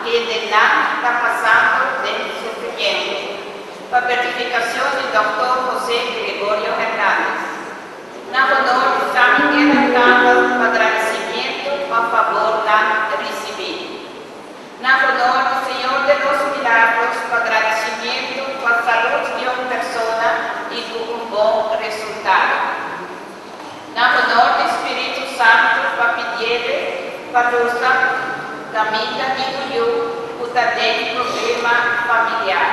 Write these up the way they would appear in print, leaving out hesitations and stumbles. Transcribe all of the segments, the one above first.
Kendenan ta pasando den sufrimiento, pa beatificacion di Dòkter José Gregorio Hernández. Na honor di San Miguel Arcángel pa gradicimiento pa fabornan ricibi. Na honor di Señor de los Milagros pa gradicimiento pa salud di un persona y cu un bon resultado. Na honor di Spiritu Santu pa pidiele pa lusa caminda di un yu cu ta den problema familiar.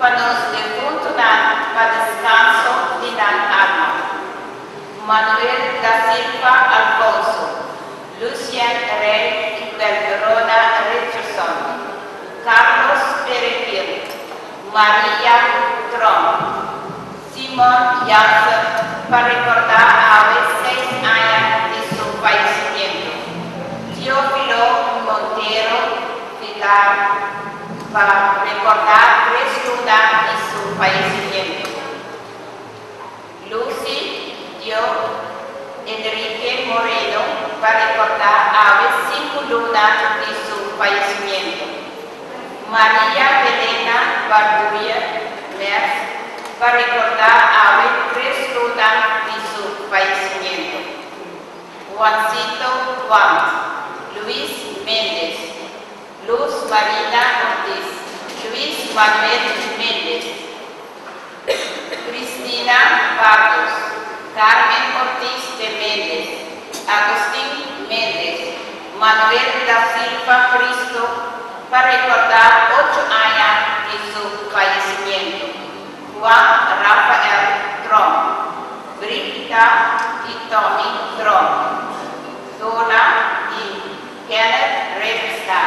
Pa nos defuntunan pa descanso di nan alma. Manuel da Silva Alfonso, Lucien Rey y Belverona Richardson, Carlos Peregil, Maria Tromp, Simon Jansen pa recorda awe seis aña di su fallecimiento, Teofilo Montero Vilar pa recorda tres luna di su fallecimiento, Lucy Dio Enrique Moreno pa recorda awe sinku luna di su fallecimiento. Maria Helena Barduye Merz pa rekordá awe tres luna di su fayesimiento. Juancito Quant, Luis Mendez, Luz Marina Ortiz, Luis Manuel Mendez, Cristina Barrios, Carmen Ortiz de Mendez, Agustin Mendez, Manuel da Silva Cristo pa rekordá ocho aña di su fayesimiento, Juan Rafael Tromp, Brigita y Tommy Tromp, Dona y Kenneth Revista,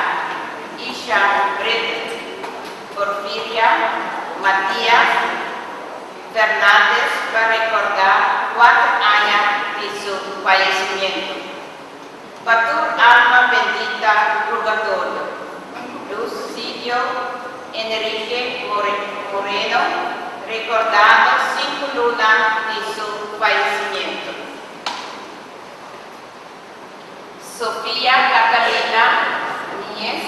Isha Britten. Porfiria Matias Fernandez pa rekordá kuater aña di su fayesimiento. Pa tur alma bendita purgatorio. Lucidio Enrique Moreno rekordando sinku luna di su fayesimiento. Sofia Catalina Niñez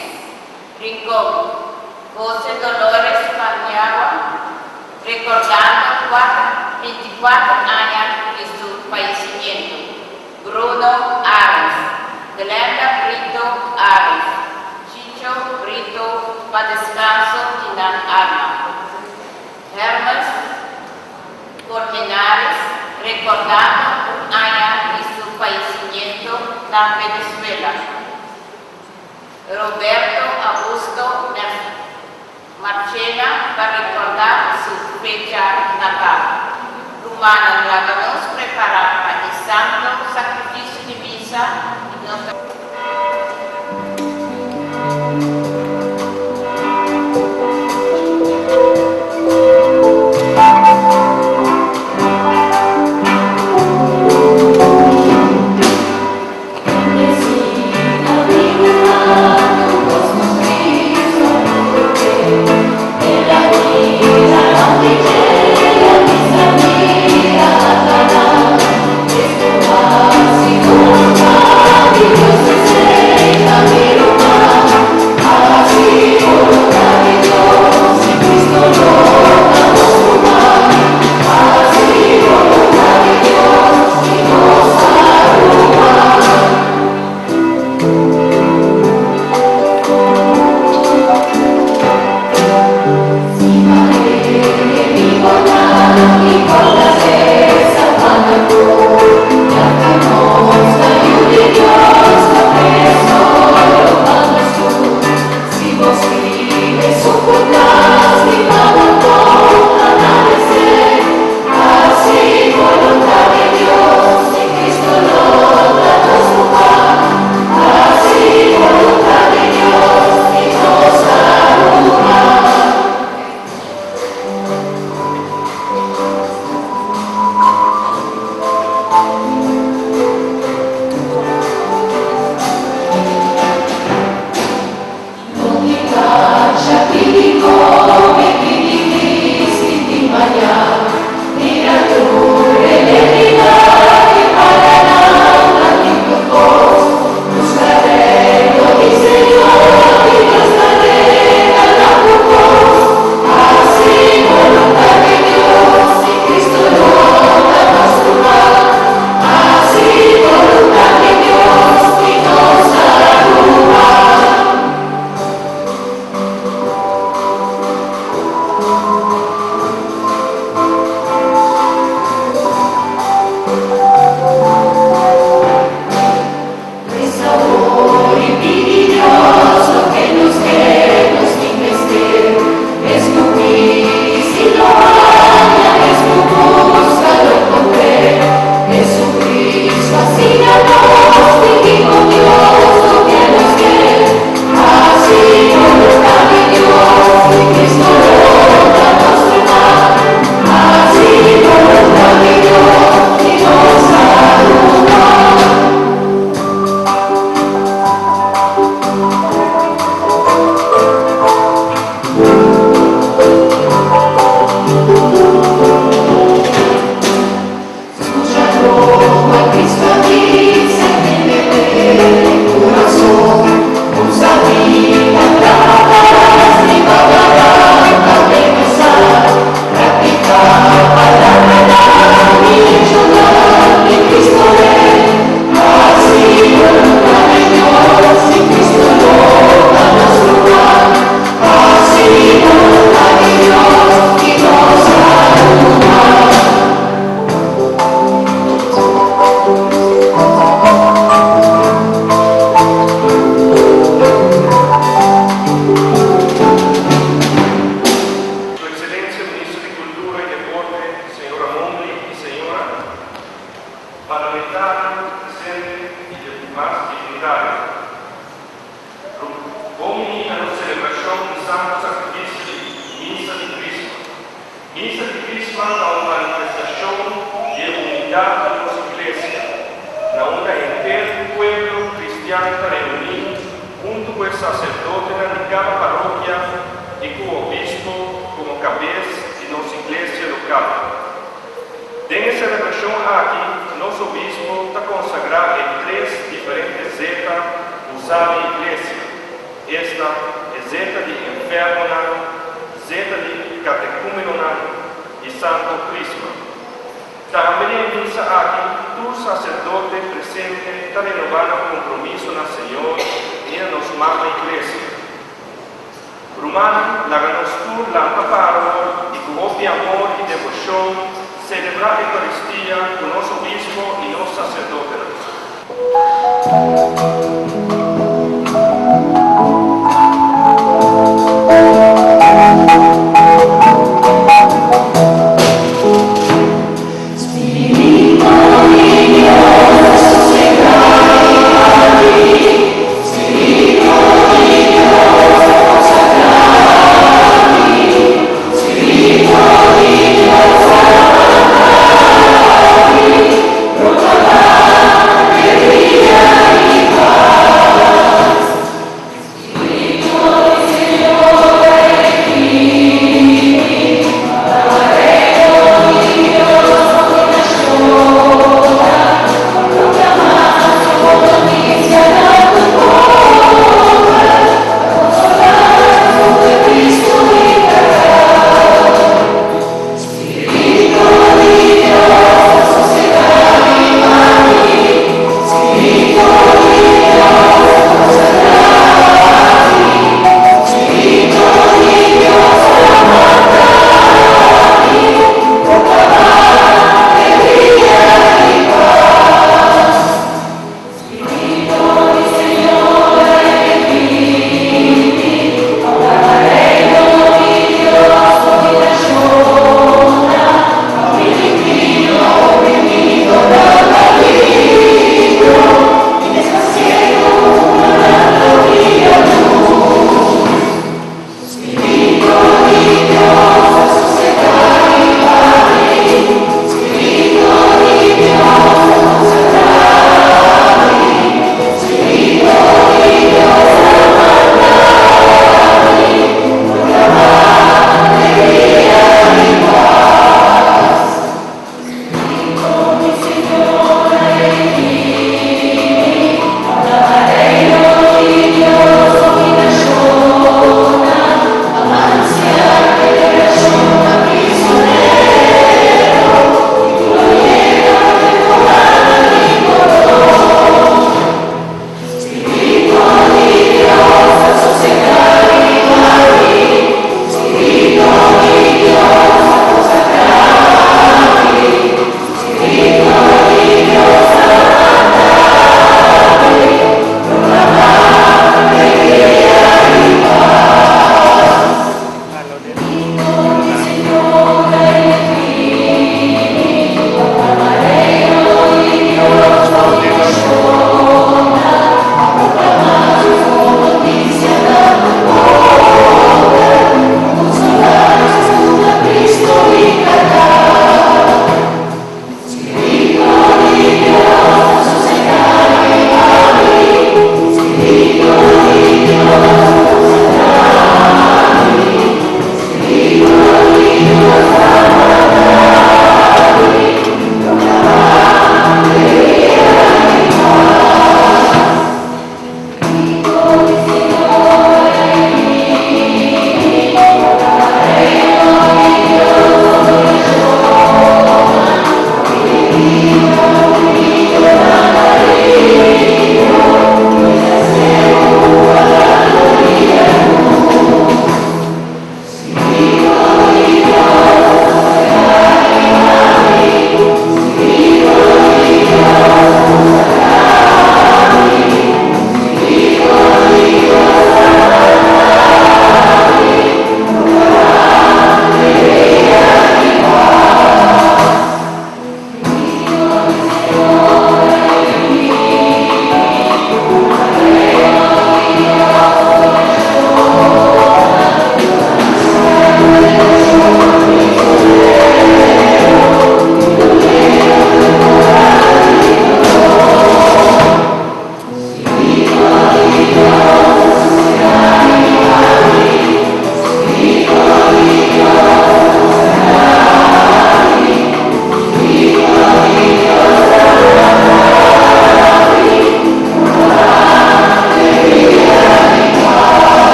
Rincón, Jose Dolores Paniagua, recordando cuater 24 aña di su fallecimiento, Bruno Aris, Glenda Brito Aris, Chicho Brito pa descanso di nan alma. Hermes Colmenares recordando un aña di su fallecimiento na Venezuela. Roberto Augusto Marchena pa recorda su fecha natal. Rumannan laga nos prepara pa e santo sacrificio di misa y nos ta. demas dignitario. Bon bini na nos selebrashon di Santu Sakrifisio di Misa di Krisma. Misa di Krisma ta un manifestashon di e unidat di nos Iglesia, na unda henter pueblo kristian ta reuní huntu ku e saserdotenan di kada parokia i ku obispo komo kabes di nos Iglesia lokal. Den e selebrashon aki nos obispo ta konsagrá e tres diferente zeta usá den Iglesia, esta e zeta di enfermonan, zeta di katekúmenonan i Santo Krisma. Tambe den e misa aki tur saserdote presente ta renobá nan kompromiso na Señor i na nos Mama Iglesia. Rumannan, laga nos tur lanta paro i ku hopi amor i deboshon selebrá Eukaristia ku nos obispo i nos saserdotenan.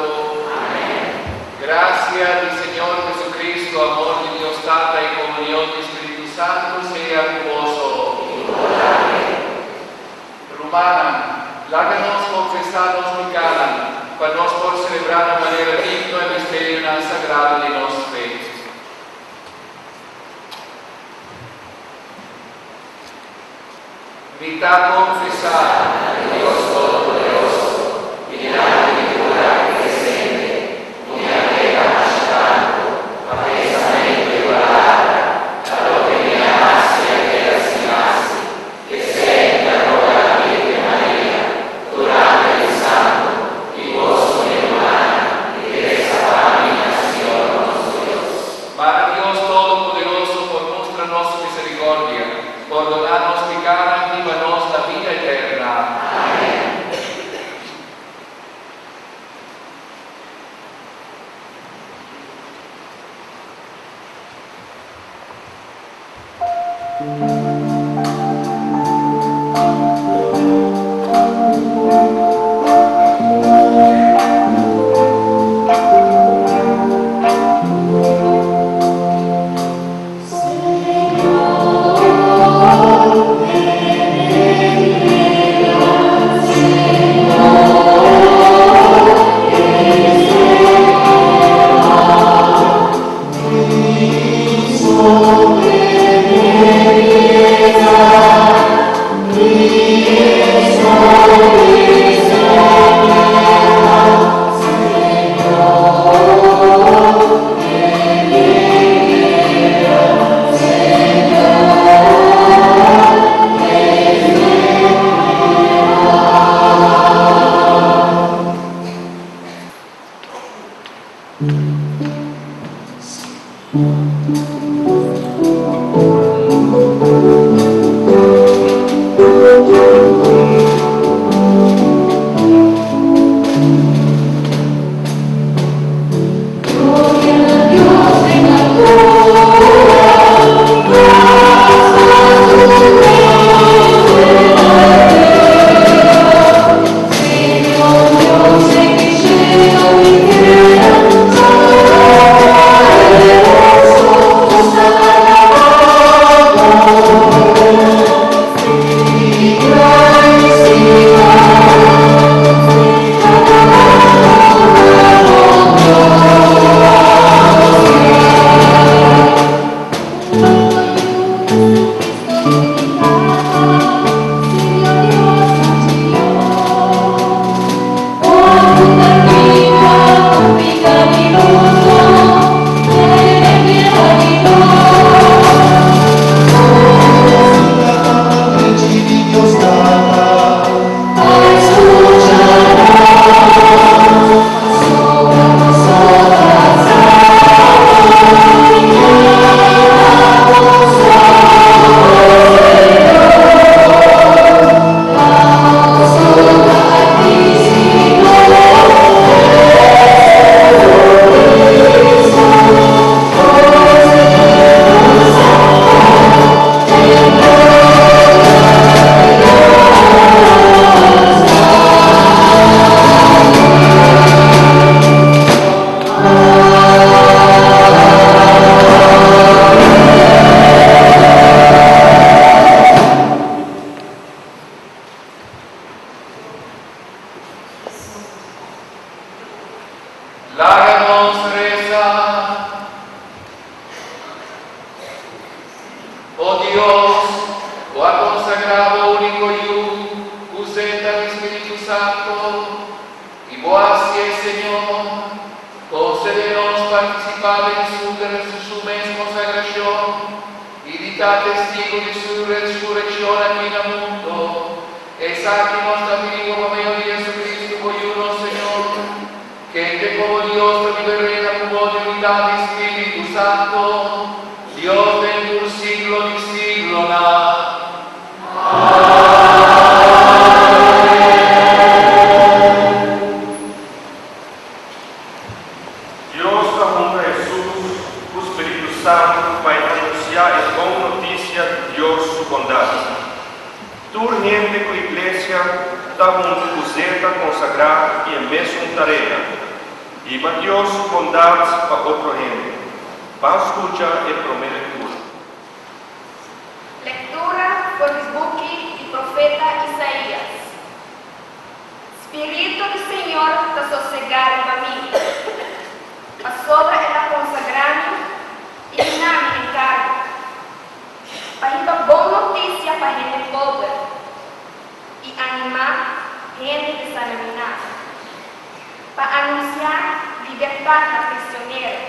Santo. Amén. Gracia di Señor Jesucristo, amor di Dios Tata y comunión di Spirito Santo sea cu boso. Rumannan, laga nos confesa nos picanan, pa nos por celebra na manera digno e misterionan sagrado di nos fe. Mi ta confesa na Dios Todopoderoso y dilanti di tur aki presente cu mi a peca masha tanto pa pensamento y palabra, pa loke mi a haci y a keda sin haci. P'esey mi ta roga la Virgen Maria, tur angel y santo, y boso mi rumannan, di reza pa mi na Señor nos Dios. Mara Dios Todopoderoso por mustra nos su misericordia, pordoná nos pikánan i hiba nos na bida eterna. Amén. Laga nos resa. O Dios, Bo a consagra Bo unico Yu cu zeta di Spiritu Santo, y Bo a hacié Señor, concede nos participa den Su mes consagracion y di ta testigo di Su resurreccion aki na mundo. Esaki nos ta pidi Bo pa medio di Jesucristo, Bo Yu, nos Señor, kende como Dios ta biba y reina cu Bo den unidad di Spiritu Santo, Dios den tur siglo di siglonan. Dios a hunta Hesus ku spiritu santu pa e anunsiá e bon notisia di Dios su bondat. Tur hende ku iglesia ta huntu ku zeta konsagrá i e mesun tarea. Hiba Dios su bondat pa otro hende. Ban skucha e promé lektura. Lektura for di buki di profeta Isaías. Spiritu di Señor ta sosegá riba mi, pasobra el a konsagrá mi i duna mi enkargo, pa hiba bon notisia pa hende pober i animá hende desanaminá, pa anunsiá libertat na prisionero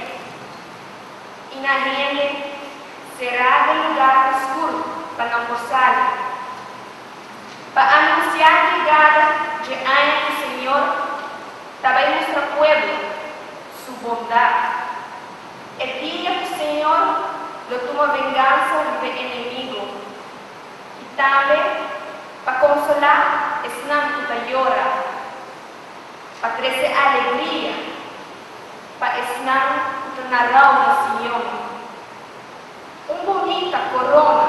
i na hende será den lugar oskur pa nan por sali. Pa anunsiá yegada dje aña ku Señor ta bai mustra pueblo Su bondat, e dia ku Señor lo tuma vengansa riba e enemigo, i tambe pa konsolá esnan ku ta yora, pa trese alegria pa esnan ku ta na rou na Sion. Un bunita korona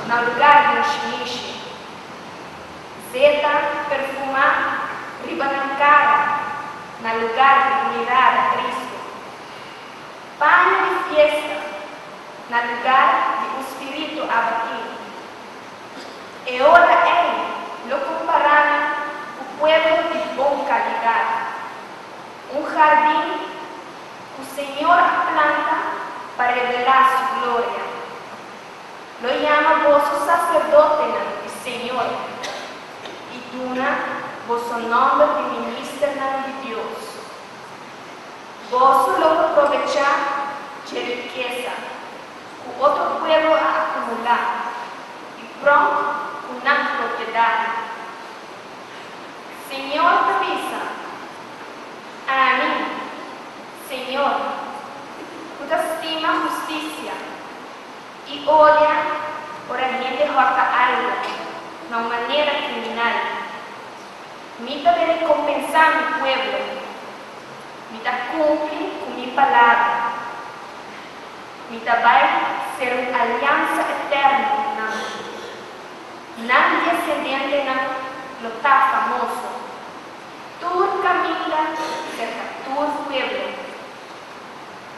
na lugar di un shinishi. Zeta perfumá riba nan kara na lugar di un mirada tristu. Paña di fiesta na lugar di un spiritu abatí. E ora ei lo kompará nan ku pueblo di bon kalidat, un hardin ku Señor a planta pa revelá Su gloria. Lo yama boso saserdotenan di Señor i duna boso nòmber di ministernan di Dios. Boso lo por probechá dje rikesa ku otro pueblo a akumulá i prònt ku nan propiedatnan. Señor ta bisa, Ami, Señor, ku ta stima hustisia i odia ora hende hòrta algu na un manera kriminal, mi ta bai rekompensá mi pueblo, mi ta kumpli ku mi palabra, mi ta bai ser un aliansa eterno ku nan. Nan desendentenan lo ta famoso. Tur kaminda serka tur pueblo.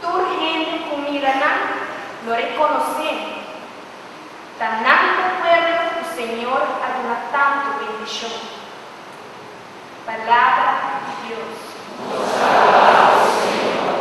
Tur hende ku mira nan lo rekonosé ta nan ta pueblo ku Señor a duna tantu bendishon. Palabra di Dios. Nos ta alabá bo, Señor.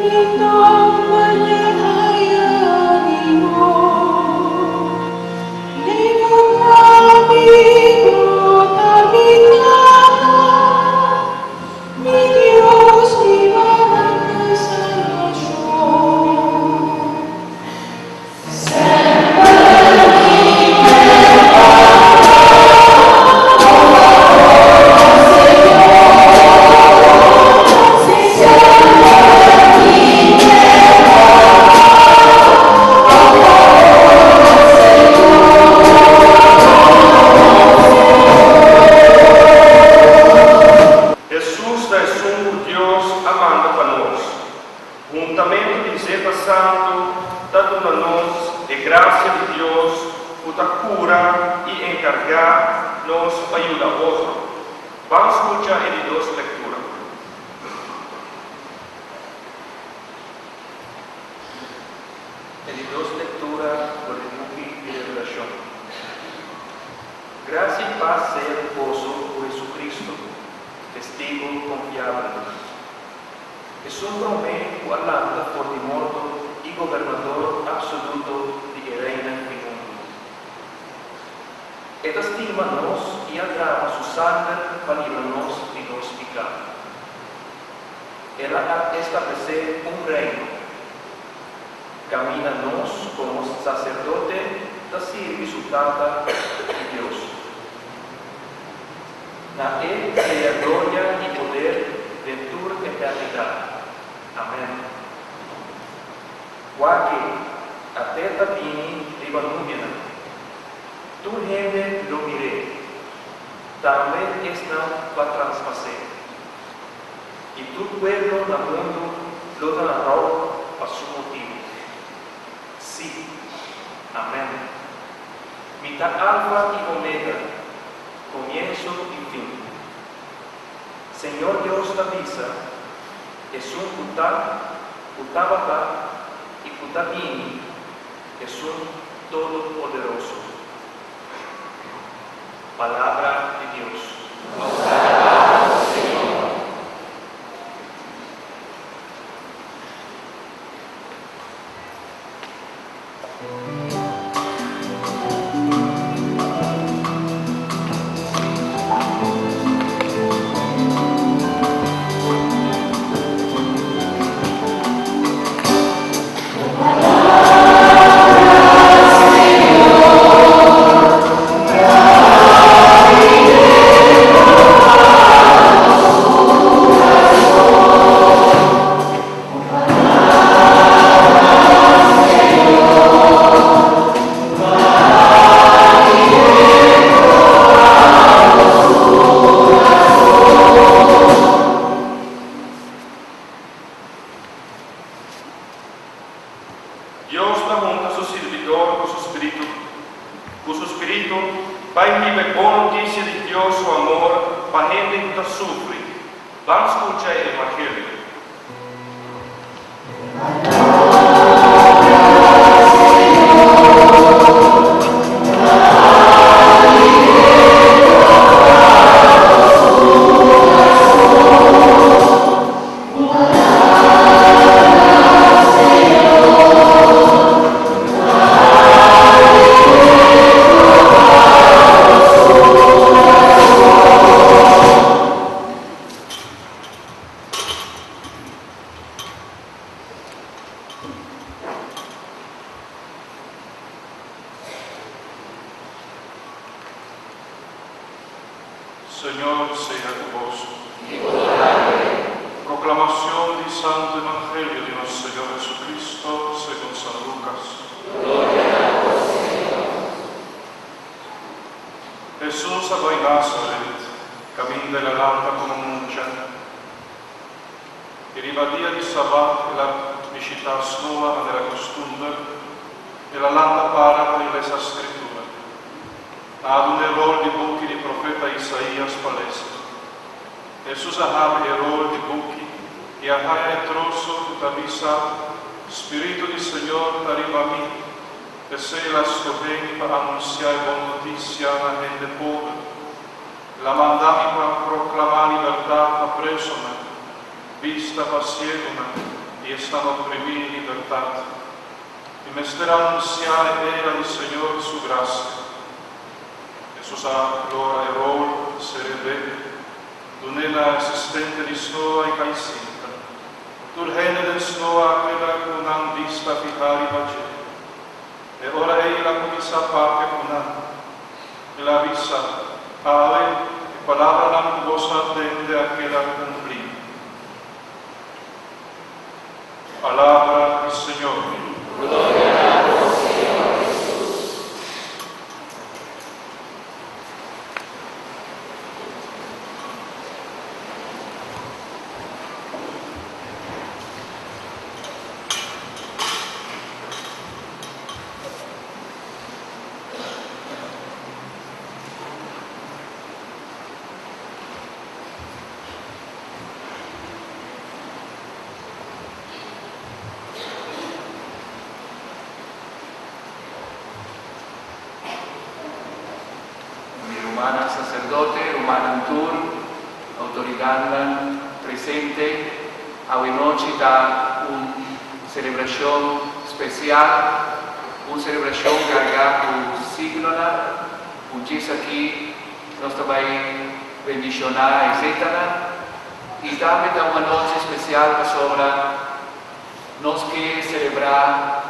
Mi nomber el haya ánimo. Levanta mi, bota mi tata, mi Dios, mi baranca i salvacion. Hesus ta esun ku Dios a manda pa nos. Huntamentu di Zeta Santu ta duna nos e grasia di Dios ku ta kura i enkargá nos pa yuda otro. Ban skucha e di dos lektura. E di dos lektura for di buki di Revelashon. Grasia i pas sea ku boso ku Hesu-Kristu, testigu konfiabel. Esun promé ku a lanta for di morto i gobernador apsoluto di e reinan di mundu. E ta stima nos i a drama su sanger pa libra nos di nos piká. El a establesé un reino. Kaminda nos komo saserdote ta sirbi su Tata i Dios. Na E sea gloria i poder den tur eternidat. Amèn. Wak-e, at'é ta bini riba nubianan. Tur hende lo mir'é, tambe esnan ku a traspas'é. I tur pueblo na mundu lo ta na rou pa su motibu. Sí. Amèn. Mi ta Alfa i Omega, komienso i fin. Señor Dios ta bisa, Esun ku ta, ku tabata i ku ta bini, Esun Todopoderoso. Palabra di Dios. Nos ta alabá bo, Señor. Dios ta hunta su sirbidor ku su spiritu, ku su spiritu bai hiba e bon notisia di Dios su amor pa hende ku ta sufri. Ban skucha e evangelio. Señor sea ku boso. I ku bo tambe. Proclamacion di Santo Evangelio di nos Señor Jesucristo segun San Lucas. Gloria na bo, Señor. Hesus a bai Nazaret, caminda el a lanta como mucha. I riba dia di Sabat el a bishitá snoa manera costumber, el a lanta para pa i lesa Scritura. A a duna e rol di buki di profeta Isaías pa lesa. Hesus a habri e rol di buki i a haña e troso ku ta bisa, Spiritu di Señor ta riba mi, p'esei el a skohé mi pa anunsiá e bon notisia na hende pober. El a manda mi pa proklamá libertat pa presonan, bista pa siegunan i esnan oprimí libertat. Mi mester anunsiá e era di Señor su grasia. Hesus a lora e rol, sereb'é, dun'é na e asistente di snoa i kai sinta. Tur hende den snoa a keda ku nan bista fihá riba dje. E ora ei el a kuminsá papia ku nan. El a bisa, Awe, e palabranan ku boso a tende a keda kumplí. Palabra di Señor. Gloria na bo, Señor Hesus. Mi rumannan saserdote, rumannan tur, outoridatnan presente, awe nochi ta un selebrashon spesial, un selebrashon kargá ku signonan. Un djis aki nos ta bai bendishoná e zetanan i tambe ta un anochi spesial pasobra nos ke selebrá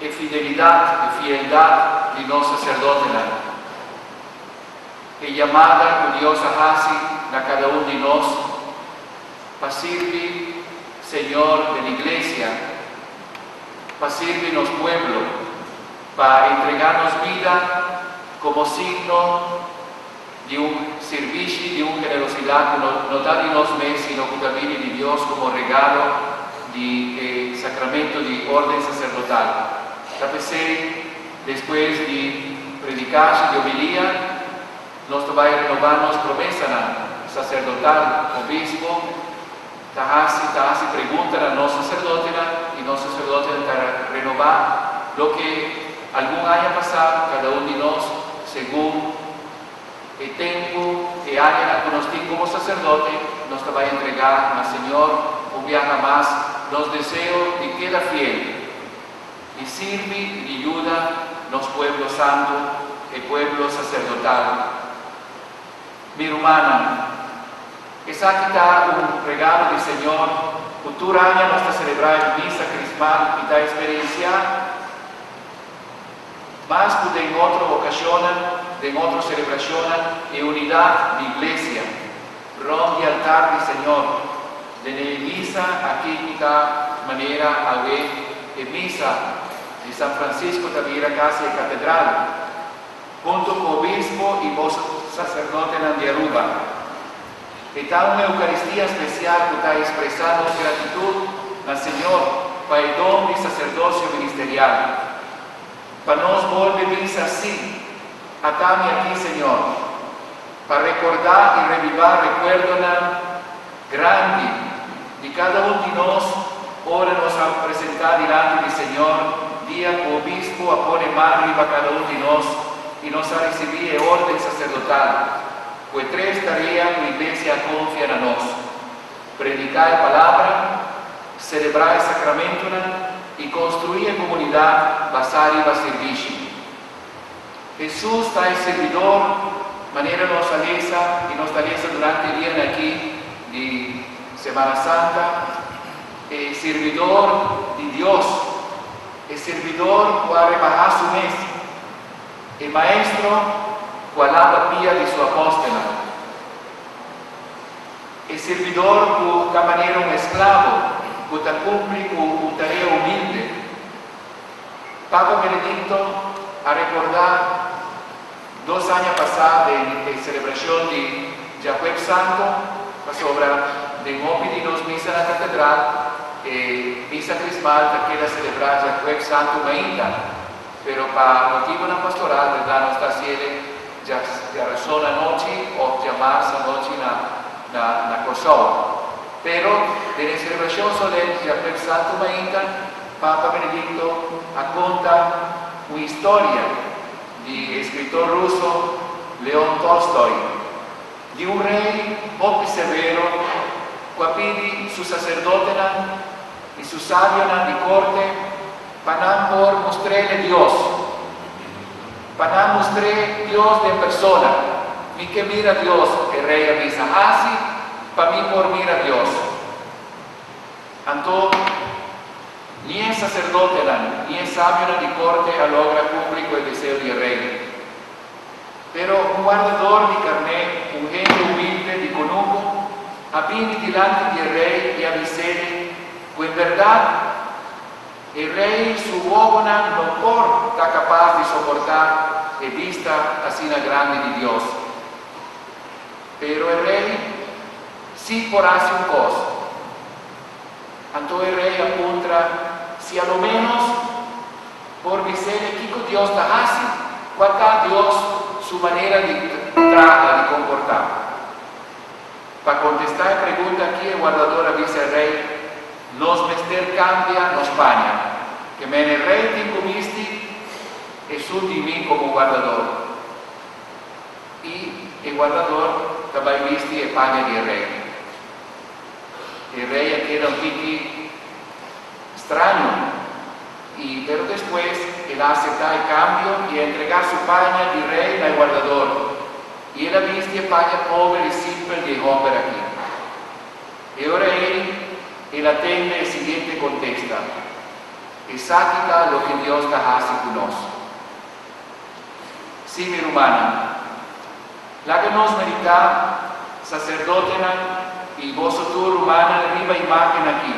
e fidelidat, e fieldat di nos saserdotenan. E yamada ku Dios a hasi na kada un di nos pa sirbi Señor den iglesia, pa sirbi nos pueblo, pa entregá nos bida komo signo di un sirbishi, di un generosidat ku no no ta di nos mes, sino ku ta bini di Dios komo regalo di e sakramento di órden saserdotal. Ta p'esei, despues di predikashi di homilia, nos ta bai renobá nos promesanan saserdotal, obispo ta hasi ta hasi pregunta na nos saserdotenan i nos saserdotenan ta renobá loke algun aña pasá kada un di nos segun e tempu e añanan ku nos tin komo saserdote nos ta bai entregá na Señor un biaha mas nos deseo di keda fiel di sirbi i di yuda nos pueblo santu e pueblo saserdotal. Mi rumannan, esaki ta un regalo di Señor ku tur aña nos ta selebrá e misa krismal i ta eksperensiá mas ku den otro okashonnan, den otro selebrashonnan, e unidat di iglesia rònt di altar di Señor. Den e misa aki ku ta manera awe e misa di San Francisco ta bira kasi e katedral. Hunto cu obispo y boso sacerdotenan di Aruba. E ta un Eucaristia special cu ta expresa nos gratitud na Señor pa e don di sacerdocio ministerial. Pa nos bolbe bisa si, Atami aki Señor, pa recorda y reviva recuerdonan grandi di cada un di nos ora nos a presenta dilanti di Señor dia cu obispo a pone man riba cada un di nos y nos a ricibi e orden sacerdotal cu e tres tarea cu Iglesia a confia na nos, predica e palabra, celebra e sacramentonan y construi e comunidad basa riba sirbishi. Hesus ta e sirbidor manera nos a lesa i nos ta lesa durante e dianan aki di Semana Santa, e sirbidor di Dios, e sirbidor ku a rebahá su mes, e maestro ku a laba pia di su apòstelnan, e sirbidor ku ta manera un esklabo ku ta kumpli ku un tarea humilde. Papa Benedicto a rekordá dos aña pasá den e selebrashon di Djajueves Santo, pasobra den hopi di nos misa na katedral e misa krismal ta keda selebrá Djajueves Santo mainta, pero pa motibunan pastoral berdad nos ta hasiele djarason anochi òf djamars anochi na na Kòrsou. Pero den e selebrashon solèm di Djajueves Santo mainta, Papa Benedicto a konta un historia di e eskritor ruso Leon Tolstoy, di un rei hopi severo ku a pidi su saserdotenan su sabionan di korte pa nan por mustr'é Dios. Pa nan mustr'é Dios den persona. Mi ke mira Dios, e rei a bisa, hasi pa mi por mira Dios. Anto ni e saserdotenan ni e sabionan di korte a logra kumpli ku e deseo di e rei. Pero un wardador di karné, un hende humilde di kunuku, a bini dilanti di e rei i a bis'é ku en bèrdat e rei su wowonan no por ta kapas di soportá e bista asina grandi di Dios. Pero e rei sí por hasi un kos. Anto e rei a puntra si a lo ménos por bis'é kiko Dios ta hasi, kua ta Dios su manera di traha, di komportá. Pa kontestá e pregunta aki e wardador a bisa e rei, Nos mester kambia nos paña. Ke men e rei tin ku bisti esun di mi komo wardador. I e wardador ta bai bisti e paña di e rei. E rei a keda un tiki straño, i pero despues el a aseptá e kambio i a entregá su paña di rei na e wardador, i el a bisti e paña pober i simpel di e hòmber akí. E ora ei el a tende e siguiente kontesta, Esaki ta loke Dios ta hasi ku nos. Sí, mi rumannan, laga nos meditá, saserdotenan i boso tur rumannan riba imágen akí.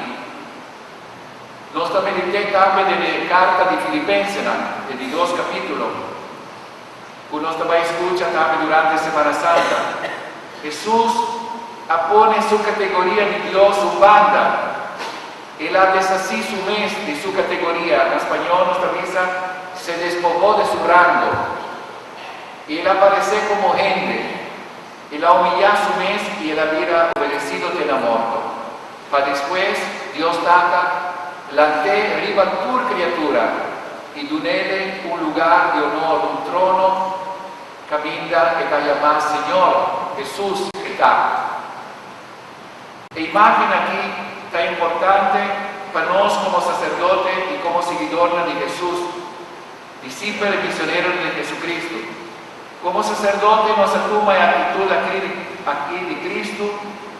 Nos ta medit'é tambe den e karta di Filipensenan, e di dos kapítulo, ku nos ta bai skucha tambe durante Semana Santa. Hesus a pone su kategoria di Dios un banda. El a deshasí su mes di su kategoria, na spañó nos ta bisa, se despojó de su rango. I el a paresé komo hende. El a humillá su mes i el a bira obedesido te na morto. Pa despues Dios Tata lant'é riba tur kriatura i dun'Ele un lugar di honor, un trono kaminda e ta yamá Señor, Hesus e ta. E imágen aki ta importante pa nos komo saserdote i komo siguidornan di Hesus, disipel i misioneronan di Hesukristu. Komo saserdote nos a tuma e aktitut aki di Kristu,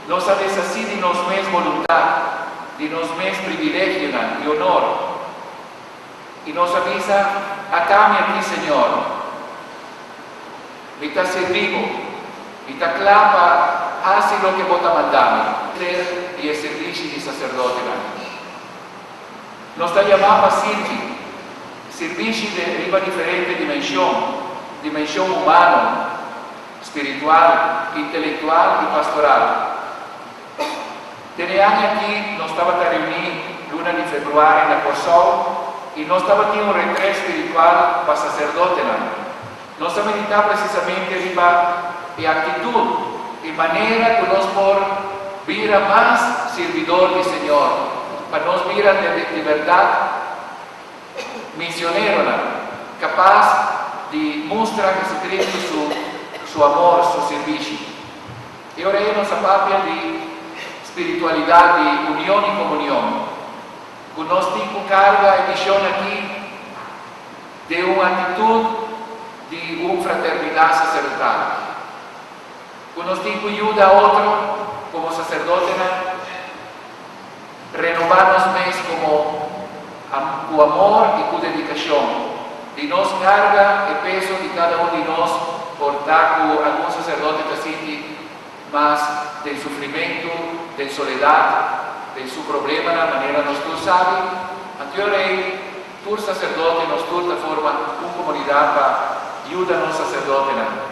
nos a deshasí di nos mes boluntat, di nos mes privilegionan i honor, i nos a bisa, Ata mi aki, Señor. Mi ta sirbi bo. Mi ta kla pa hasi loke bo ta manda mi. Ser di e sirbishi di saserdotenan. Nos ta yamá pa sirbi. Sirbishi de riba diferente dimenshon, dimenshon humano, spiritual, intelektual i pastoral. Den e aña aki nos tabata reuní luna di februari na Kòrsou i nos tabatin un retret spiritual pa saserdotenan. Nos a meditá presisamente riba e aktitut, e manera ku nos por bira mas sirbidor di Señor, pa nos bira di bèrdat misioneronan, kapas di mustra Jesucristo su su amor, su sirbishi. E ora ei nos a papia di spiritualidat di union i komunion, ku nos tin ku karga e mishon aki den un aktitut di un fraternidat saserdotal, ku nos tin ku yuda otro komo saserdotenan, renobá nos mes komo ku amor i ku dedikashon, di nos karga e peso di kada un di nos por ta ku algun saserdote ta sinti mas den sufrimentu, den soledat, den su problemanan, manera nos tur sabi. Anto e rei. Tur saserdote, nos tur ta forma un komunidat pa yuda nos saserdotenan.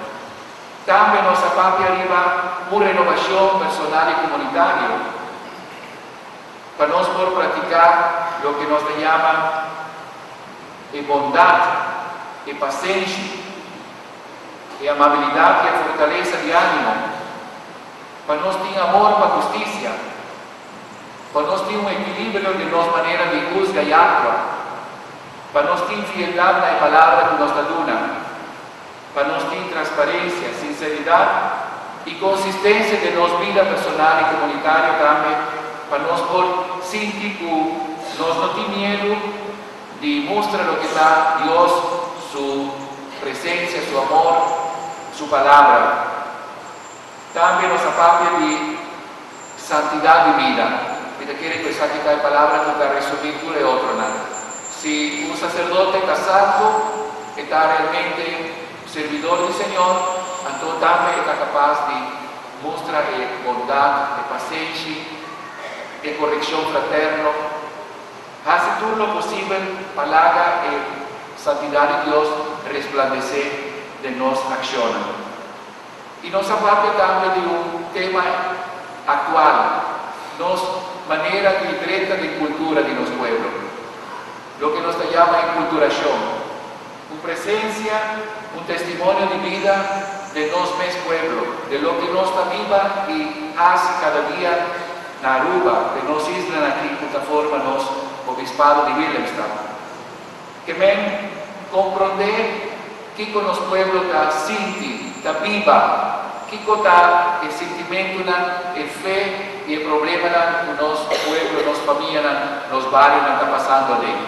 Tambe nos a papia riba un renobashon personal i komunitario pa nos por praktiká loke nos ta yama e bondat, e pasenshi, e amabilidat i e fortalesa di ánimo, pa nos tin amor pa hustisia. Pa nos tin un ekilibrio den nos manera di husga i aktua. Pa nos tin fieldat na e palabra ku nos ta duna. Pa nos tin transparensia, sinseridat i konsistensia den nos bida personal i komunitario tambe. pa nos por sinti ku nos no tin miedu di mustra loke ta Dios su presensia, su amor, su palabra. Tambe nos a papia di santidat di bida. Mi ta kere ku esaki ta e palabra ku ta resumí tur e otronan. Si un saserdote ta santu, e ta realmente sirbidor di Señor, anto tambe e ta kapas di mustra e bondat, e pasenshi, e korekshon fraterno. Hasi tur lo posibel pa laga e santidat di Dios resplandesé den nos akshonnan. I nos a papia tambe di un tema aktual, nos manera di drenta den kultura di nos pueblo, loke nos ta yama enkulturashon, un presensia, un testimonio di bida den nos mes pueblo, den loke nos ta biba i hasi kada dia na Aruba, den nos islanan aki ku ta forma nos Obispado di Willemstad. Ke men komprondé kiko nos pueblo ta sinti, ta biba, kiko ta e sintimentunan, e fe i e problemanan ku nos pueblo, nos famianan, nos barionan ta pasando aden.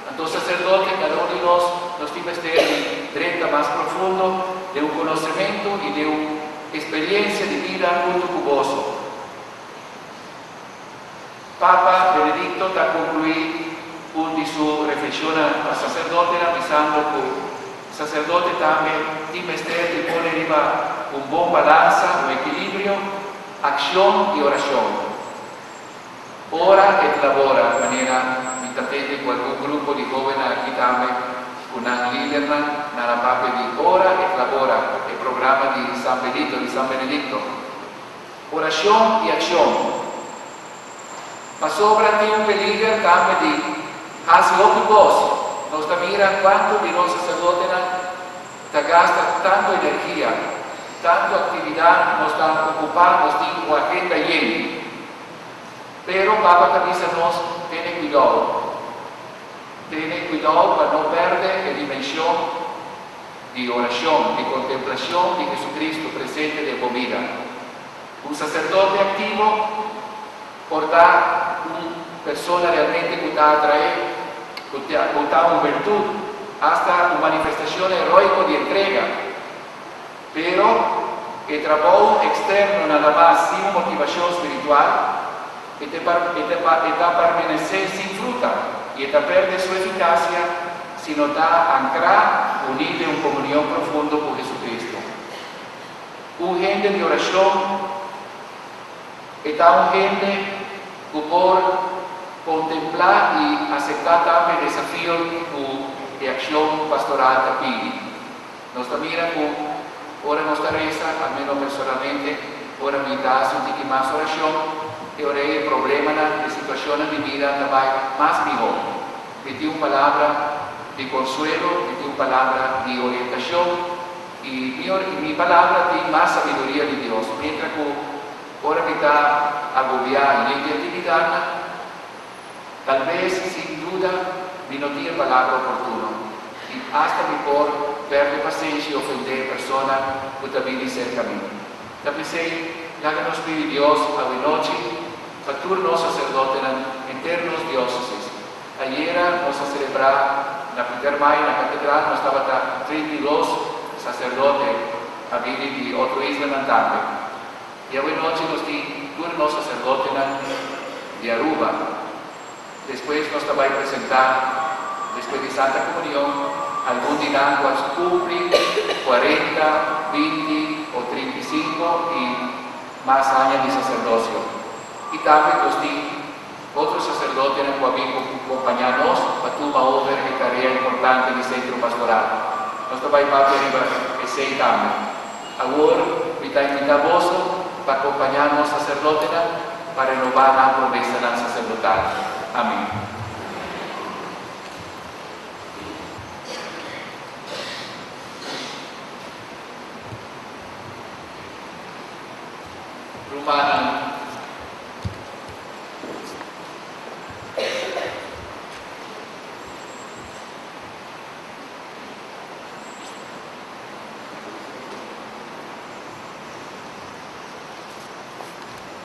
Anto saserdote, kada un di nos, nos tin mester di drenta mas profundo den un konosementu i den un eksperiensia di bida huntu ku boso. Papa Benedicto ta conclui un di su reflexionnan pa sacerdotenan bisando cu sacerdote tambe tin mester di pone riba un bon balansa, un equilibrio, accion y oracion. Ora et labora, manera mi ta tende cu algun grupo di hobennan aki tambe cu nan lidernan, nan a papia di ora et labora, e programa di San Benito, di San Benedicto. Orashon i akshon. Pasobra tin un peliger tambe di hasi hopi kos. Nos ta mira kuantu di nos saserdotenan ta gasta tantu energia, tantu aktividat, nos ta okupá, nos tin un agenda yen. Pero Papa ta bisa nos tene kuidou. Tene kuidou pa no pèrdè e dimenshon. Di orashon, di kontemplashon di Jesucristo presente den bo bida. Un saserdote aktivo por ta un persona realmente ku ta atraé, ku ta un bertut, asta un manifestashon heroiko di entrega. Pero e trabou eksterno nada mas sin un motivashon spiritual, e ta permanesé sin fruta i e ta pèrdè su efikasia si no ta ankrá, uní den un komunion profundo ku Jesucristo. Un hende di orashon e ta un hende ku por kontemplá i aseptá tambe desafio ku e akshon pastoral ta pidi. Nos ta mira ku ora nos ta resa, almeno personalmente, ora mi ta hasi un tiki mas orashon, e ora ei e problemanan, e situashonnan di bida ta bai mas mihó. Mi tin un palabra di konsuelo, mi tin un palabra di orientashon i mi mi palabra tin mas sabiduria di Dios. Mientra ku ora mi ta agobiá yen di aktividatnan, Tal bes, sin duda, mi no tin e palabra oportuno i asta mi por perde pasenshi i ofendé e persona ku ta bini serka mi. Ta p'esei, laga nos pidi Dios awenochi pa tur nos saserdotenan henter nos diósesis. Ayera nos a selebrá na Pietermaai na katedral, nos tabata 32 saserdote a bini di otro islanan tambe. I awenochi nos tin tur nos saserdotenan di Aruba. Despues nos ta bai presentá, despues di Santa Komunion, algun di nan ku a kumpli kuarenta, binti o 35 i mas aña di saserdosio. I tambe nos tin otro saserdotenan ku a bin kompañá nos pa tuma over e tarea importante di Sentro Pastoral. Nos ta bai papia riba esei tambe. Awor mi ta invitá boso pa kompañá nos saserdotenan pa renobá nan promesanan saserdotal. Amén. Rumannan.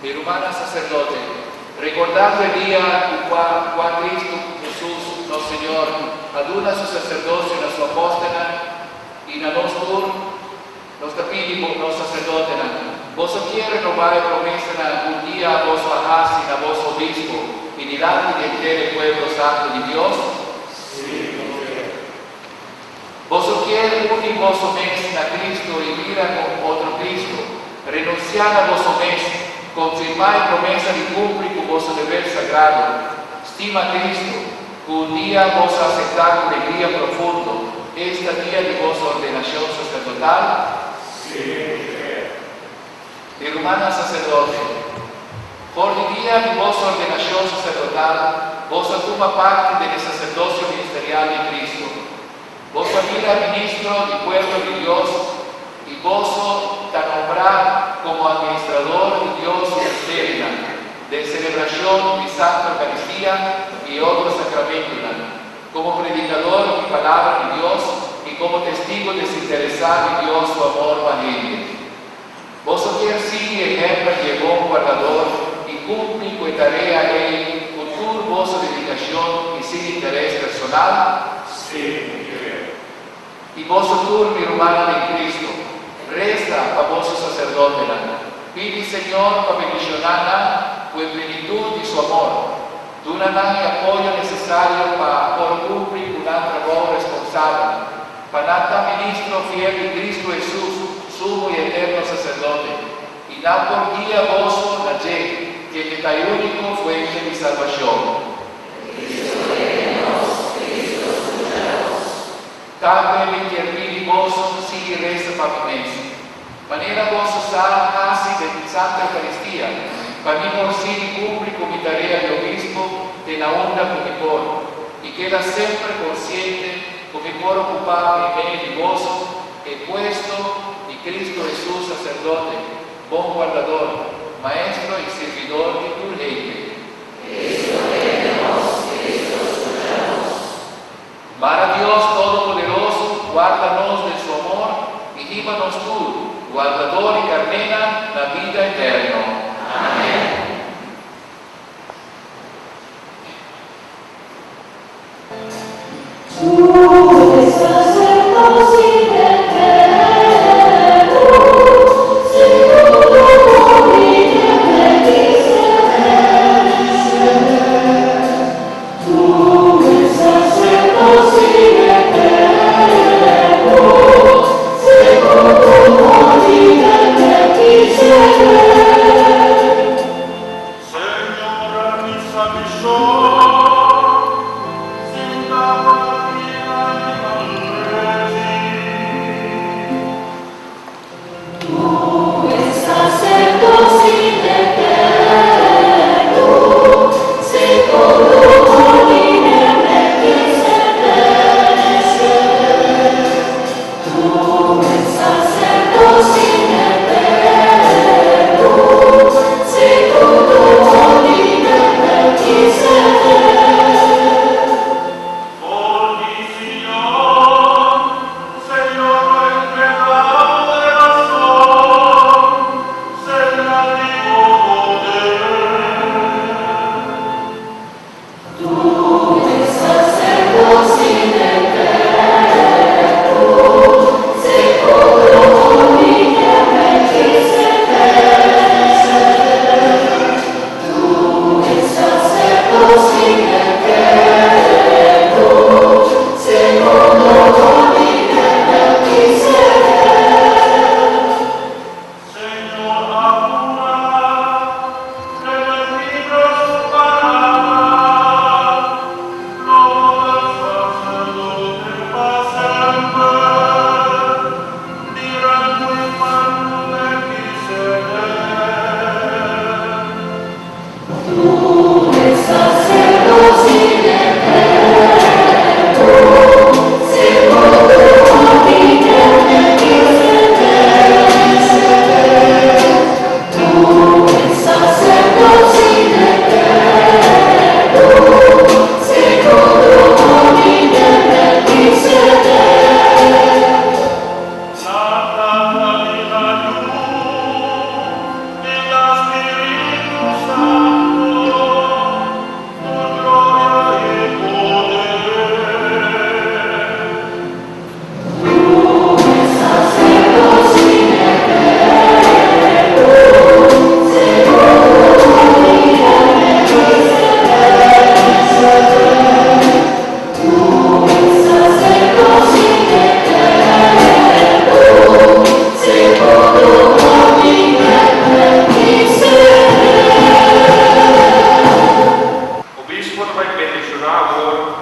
Mi rumannan saserdote, Recordando e dia cu cua cua Cristo Jesus nos Señor a duna su sacerdocio na su apostelnan y na nos tur, nos ta pidi bo, nos sacerdotenan, boso kier renoba e promesanan cu un dia boso a haci na boso obispo y dilanti di henter e pueblo santo di Dios? Sí, nos kier. Boso kier uni boso mes na Cristo y bira con otro Cristo, renuncia na boso mes, confirma e promesa di cumpli cu boso deber sagrado, stima Cristo, cu un dia boso a acepta cu legria profundo, esta dia di boso ordenacion sacerdotal? Sí, nos kier. Mi rumannan sacerdote, for di dia di boso ordenacion sacerdotal, boso a tuma parti den e sacerdocio ministerial di Cristo. Boso a bira ministro di pueblo di Dios i boso ta nombrá komo administrador di Dios su misterionan den selebrashon di Santa Eukaristia i e otro sakramentunan, komo predikador di Palabra di Dios i komo testigo desinteresá di Dios su amor pa hende. Boso kier sigui ehèmpel di e bon wardador i kumpli ku e tarea ei ku tur boso dedikashon i sin interes personal? Sí, mi kier. I boso tur, mi rumannan den Cristo, resa pa boso saserdotenan. Pidi Señor pa bendishoná nan ku e plenitut di Su amor. Duna nan e apoyo nesesario pa por kumpli ku nan trabou responsabel. Pa nan ta ministro fiel di Cristo Hesus, Sumo i Eterno Sacerdote, i nan por guia boso na dje, kende ta e único fuente di salbacion. Cristo tende nos, Cristo scucha nos. Tambe mi kier pidi boso sigui reza pa mi mes, manera boso sa haci den Santa Eucaristia, pa mi por sigui cumpli cu mi tarea di obispo te na unda cu mi por, i keda semper conciente Ku mi por okupá meimei di boso e puesto di Kristu Hesus Saserdote, Bon Wardador, Maestro i Sirbidor di tur hende. Kristu tende nos, Kristu skucha nos. Mara Dios Todopoderoso warda nos den su amor i hiba nos tur, wardador i karnénan, na bida eterno. Amèn. Señor, realiza mi sol, sin la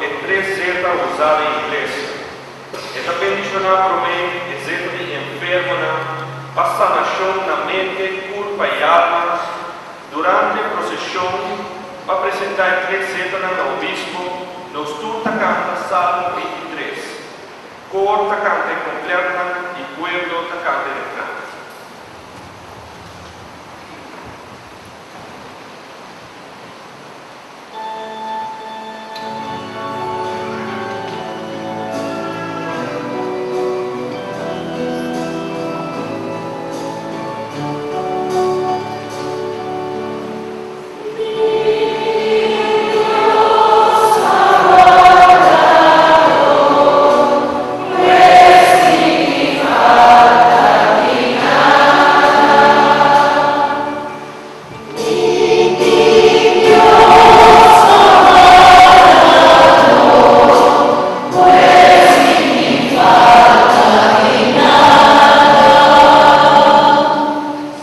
e tres zeta usá den iglesia. E ta bendishoná promé e zeta di enfermonan pa sanashon na mente, kurpa i alma. Durante e proseshon pa presentá e tres zetanan na obispo, nos tur ta kanta Salmo 23. Kor ta kanta e kompletnan i pueblo ta kanta e refran.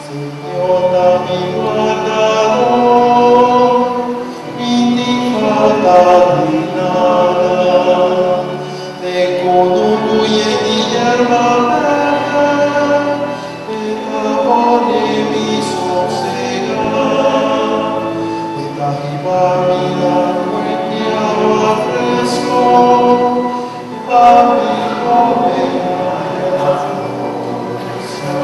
Señor ta mi wardador, mi tin falta di nada. Den kunuku yen di yerba bèrdè, E ta pone mi sosegá. E ta hiba mi na fuente awa fresco, pa mi bolbe haña forsa.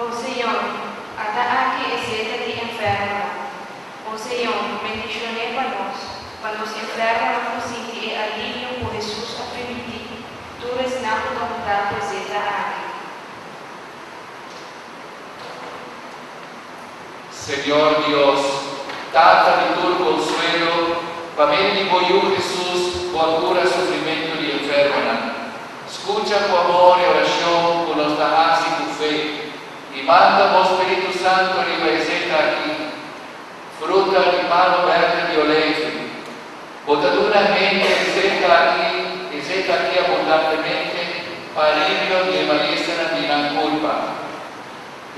O Señor, ata aki e zeta di enfermonan. O Señor, bendishon'é pa nos, pa nos enfermonan por sinti e alivio ku Hesus a primintí tur esnan ku ta huntá ku e zeta aki. Señor Dios, Tata di tur konsuelo, pa medio di bo Yu Hesus, bo a kura sufrimentu di enfermonan. Skucha ku amor e orashon ku nos ta hasi ku fe, i manda bo Spiritu Santu riba e zeta aki, fruta di palu bèrdè di oleifi. Bo ta duna hende e zeta aki, e zeta aki abundantemente, pa alivio di e malesanan di nan kurpa.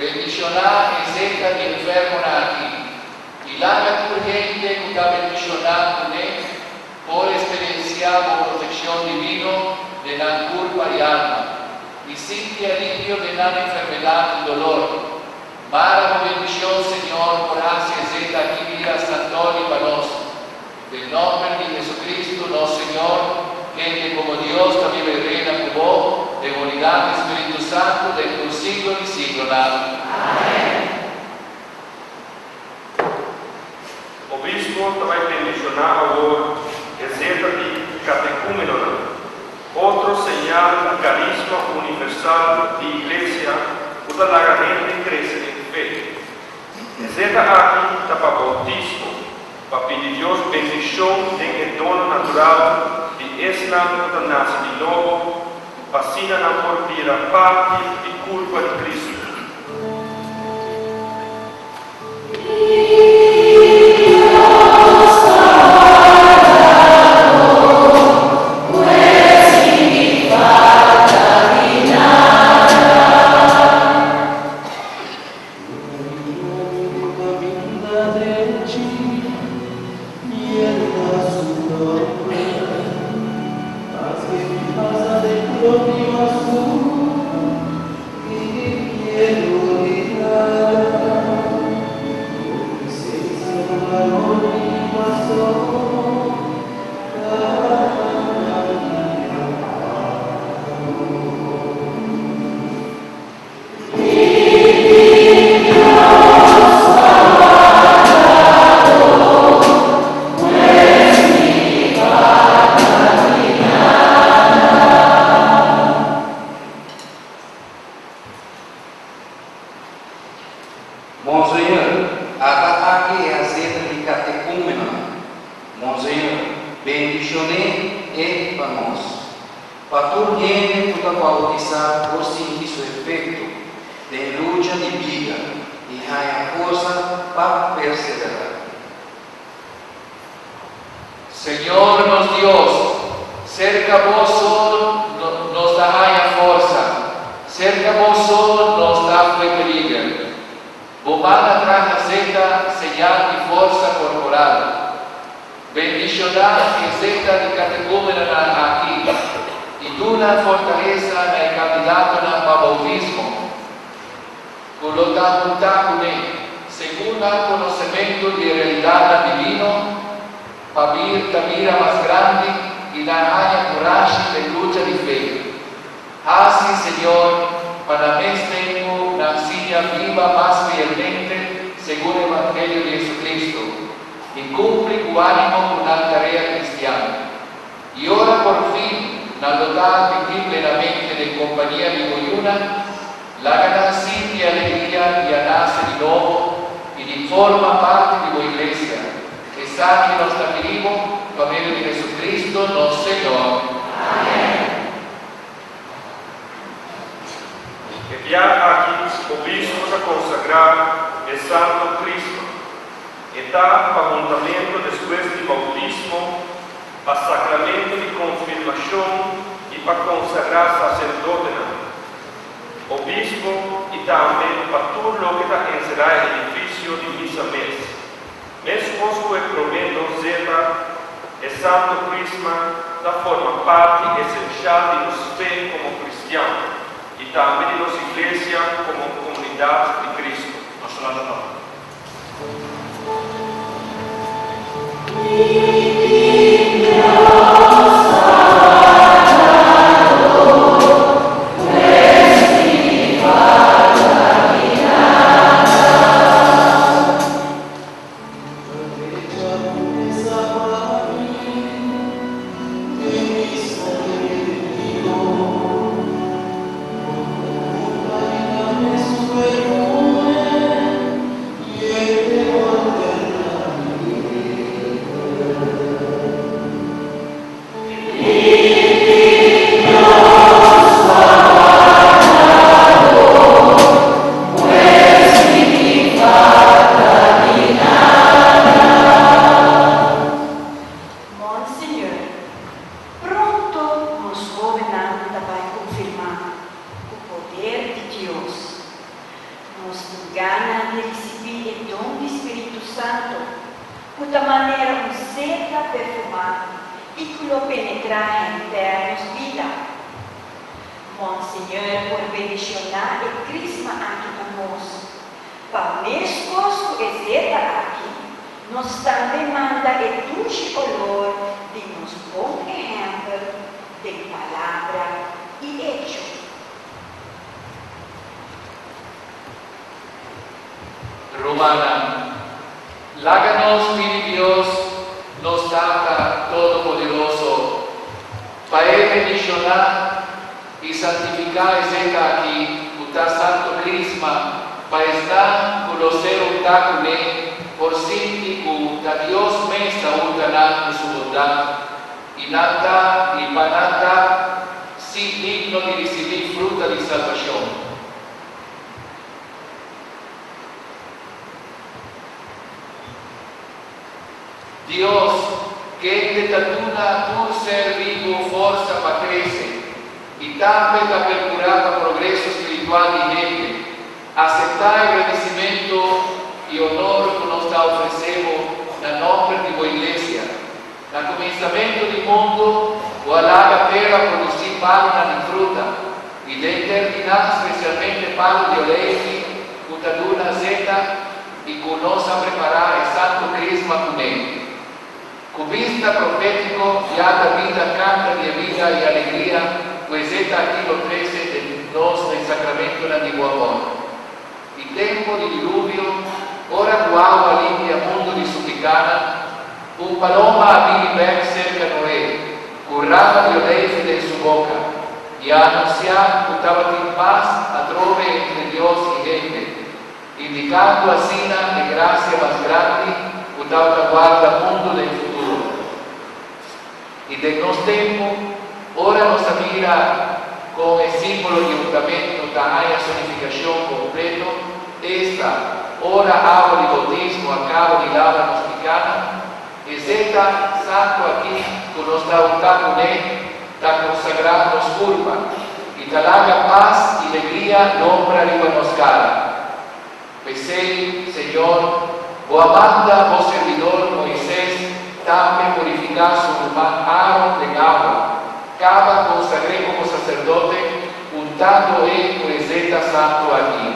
Bendishoná e zeta di enfermonan aki, i laga tur hende ku ta bendishoná kuné por eksperensiá bo protekshon divino den nan kurpa i alma, i sinti alivio den nan enfermedat i dolor. Mara bo bendishon, Señor, por hasi e zeta aki bira santoli pa nos. Den nòmber di Jesucristo, nos Señor, kende komo Dios ta biba i reina ku bo den unidat di Spiritu Santu den tur siglo di siglonan. Amen. Obispo ta bai bendishoná awor e zeta di katekúmenonan, otro señal di karisma universal di Iglesia ku ta laga hende krese den fe. E zeta aki ta pa boutismo, pa pidi Dios bendishon den e dono natural di esnan ku ta nase di nobo, pa asina nan por bira parti di kurpa di Kristu. Bendishoné e pa nos. Pa tur hende ku ta boutisá por sinti su efekto den lucha di bida i haña forsa pa perseverá. Señor nos Dios, serka Bo so nos ta haña forsa, serka Bo so nos ta fue peliger. Bo man a traha zeta, señal di forsa korporal. Bendishoná e zeta di kategúmenanan aki i duna fortalesa na e kandidatonan pa boutismo, ku lo ta huntá kuné, segun nan konosementu di e realidatnan divino, pa bir ta bira mas grandi i nan haña kurashi den lucha di fe. Hasi, Señor, pa na mes tempu nan siña biba mas fielmente segun Evangelio di Jesucristo i cumpli cu animo cu nan tarea cristian. I ora por fin nan lo ta admití plenamente den compania di bo yunan, laga nan sinti e alegria di a nace di nobo i di forma parti di bo Iglesia. Esaki nos ta pidi bo pa medio di Jesucristo nos Señor. Amen. E bia aki obispo ta konsagrá e Santo Krisma. E ta pa huntamentu despues di boutismo, pa sakramento di konfirmashon i pa konsagrá saserdotenan, obispo i tambe pa tur loke ta enserá e edifisio di misa mes. Meskos ku e promé dozeta, e Santo Krisma ta forma parti esenshal di nos fe komo kristian i tambe di nos Iglesia komo komunidat di Kristu. Nos lanta pa. Monsignor, pronto nos hóbennan ta bai konfirmá ku poder di Dios. Nos tin gana di risibí e don di Spiritu Santu, ku ta manera un seta perfumá i ku lo penetrá henter nos bida. Monsignor por bendishoná e krisma aki pa nos, pa meskos ku e zeta aki, nos tambe manda e dushi olor di nos bon ehèmpel den palabra i echo. Rumannan, laga nos pidi Dios, nos Tata Todopoderoso, pa E bendishoná i santifiká e zeta akí ku ta Santo Krisma pa esnan ku lo ser untá kuné por sinti ku ta Dios mes ta unta nan ku Su bondat i nan ta i pa nan ta sí digno di risibí fruta di salbashon. Dios, kende ta duna tur ser bibu forsa pa krese i tambe ta perkurá pa progreso spiritual di hende, aseptá e gradisimentu i onor ku nos ta ofresé bo na nòmber di bo Iglesia. Na kuminsamentu di mundu, bo a laga tera produsí palunan di fruta, i denter di nan spesialmente palu di oleifi ku ta duna zeta i ku nos a prepará e Santu Krisma kuné. Ku bista profétiko ya David a kanta di e bida i alegria ku e zeta akí lo trese den nos den sakramentunan di bo amor. I tempu di diluvio, ora ku awa a limpia mundu di su pikánan, un paloma a bini bèk serka Noé, ku rama di oleifi den su boka, i a anunsiá ku tabatin pas atrobe entre Dios i hende, indikando asina e grasia mas grandi ku tabata warda mundu den futuro. den nos tempu, ora nos ta mira kon e símbolo di huntamentu ta haña su nifikashon kompleto, esta, ora awa di boutismo a kaba di laba nos pikánan, e zeta santu akí ku nos ta huntá kuné ta konsagrá nos kurpa i ta laga pas i legria lombra riba nos kara. P'esei, Señor, Bo a manda Bo sirbidor Moises tambe purifiká su ruman Aaron den awa, kaba konsagr'é komo saserdote, untando e ku e zeta santu akí.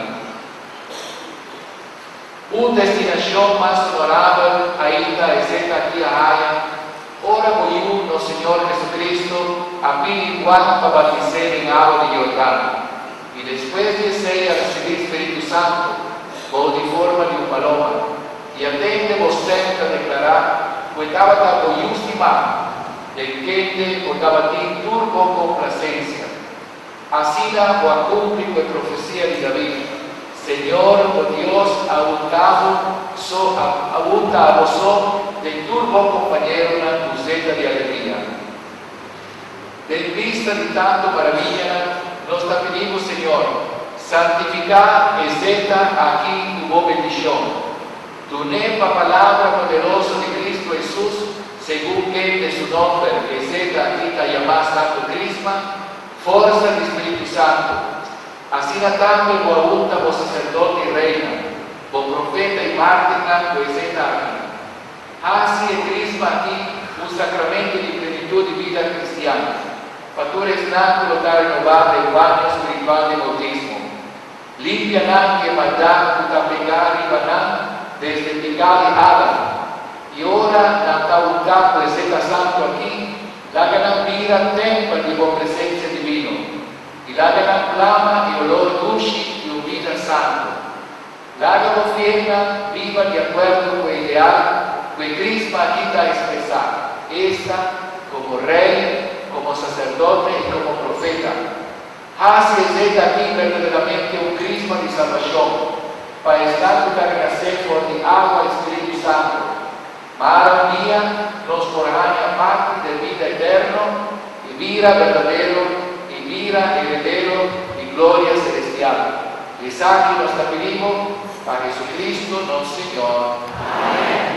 Un destinashon mas honorabel ainda e zeta akí a haña ora Bo Yu, nos Señor Jesucristo, a pidi Juan pa batis'é den awa di Jordan. I despues di esei a risibí Spiritu Santu bou di forma di un paloma, i a tende bo stèm ta deklará ku e tabata bo Yu stimá, den kende bo tabatin tur bo komplasensia. Asina bo a kumpli ku e profesia di David, Señor bo Dios a unta bo so a unta abo so den tur bo kompañeronan ku zeta di alegria. Den bista di tantu maravillanan, nos ta pidi bo, Señor, santifiká e zeta aki ku bo bendishon. Dun'é pa palabra poderoso di Kristu Hesus, segun kende su nòmber e zeta aki ta yamá Santu Krisma, forsa di Spiritu Santu. Asina tambe bo a unta bo saserdote i reinan, bo profeta i mártirnan ku e zeta aki. Hasi e Crisma aki un sacramento di plenitud di bida cristian, pa tur esnan cu lo ta renobá den baño spiritual di bautismo. Limpia nan di e maldad cu ta pegá riba nan desde picá di Adam, i ora nan ta untá cu e zeta santu aki, laga nan bira tempel di bo presencia divino, i laga nan plama e olor dushi di un bida santu. Laga bo fielnan biba di akuerdo ku e ideal ku e Crisma aki ta ekspresá, esta, komo rei, komo saserdote i komo profeta. Hasi e zeta aki berdaderamente un Crisma di salbashon pa esnan ku ta renasé for di awa i Spiritu Santu. Mara un dia nos por haña parti den bida eterno i bira berdadero i bira heredero di gloria selestial. I esaki nos ta pidi bo pa Jesucristo nos Señor. Amen.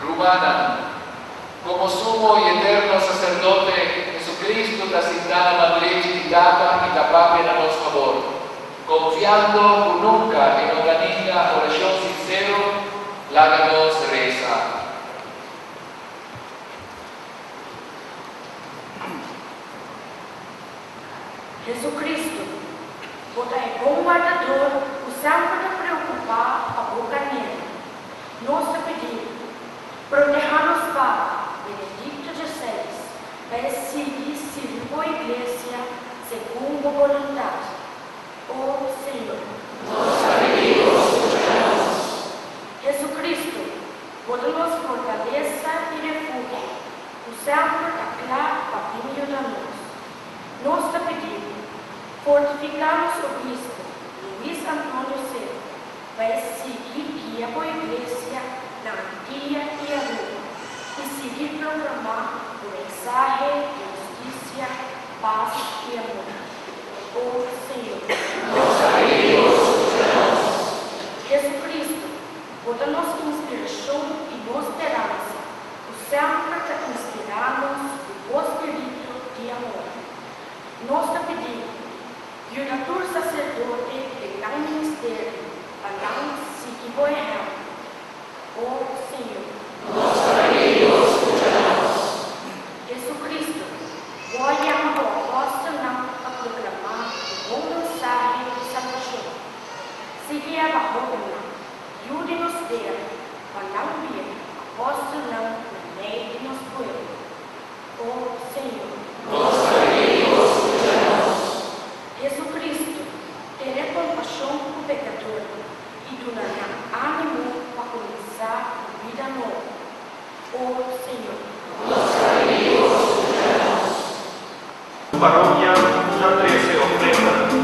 Rumannan, komo Sumo i Eterno Saserdote, Jesucristo ta sintá na man drechi di Tata i ta papia na nos fabor. Konfiando ku nunka e no ta ninga orashon sinsero, laga nos resa. Jesucristo, bo ta e bon wardador cu semper ta preocupa pa bo carnero. Nos ta pidi bo, proteha nos Papa Benedicto XVI pa e sigui sirbi bo Iglesia segun bo boluntad. O Señor. Nos ta pidi bo, scucha nos. Jesucristo, bo ta nos fortalesa i refugio cu semper ta cla pa bin yuda nos. Nos ta pidi bo, fortifica nos Obispo Luis Antonio Seco pa e sigui guia bo Iglesia na Antia i Aruba i sigui proclama bo mensahe di husticia, paz i amor. O Señor. Nos ta pidi bo, scucha nos. Jesucristo, bo. guia pa hóbennan, yu di nos tera, pa nan bira apòstelnan na mei di nos pueblo. O Señor. Nos ta pidi Bo skucha nos. Jesucristo, tene kompashon ku pekadornan i duna nan ánimo pa kuminsá un bida nobo. O Señor. Nos ta pidi Bo skucha nos. Parokia ta trese ofrendanan.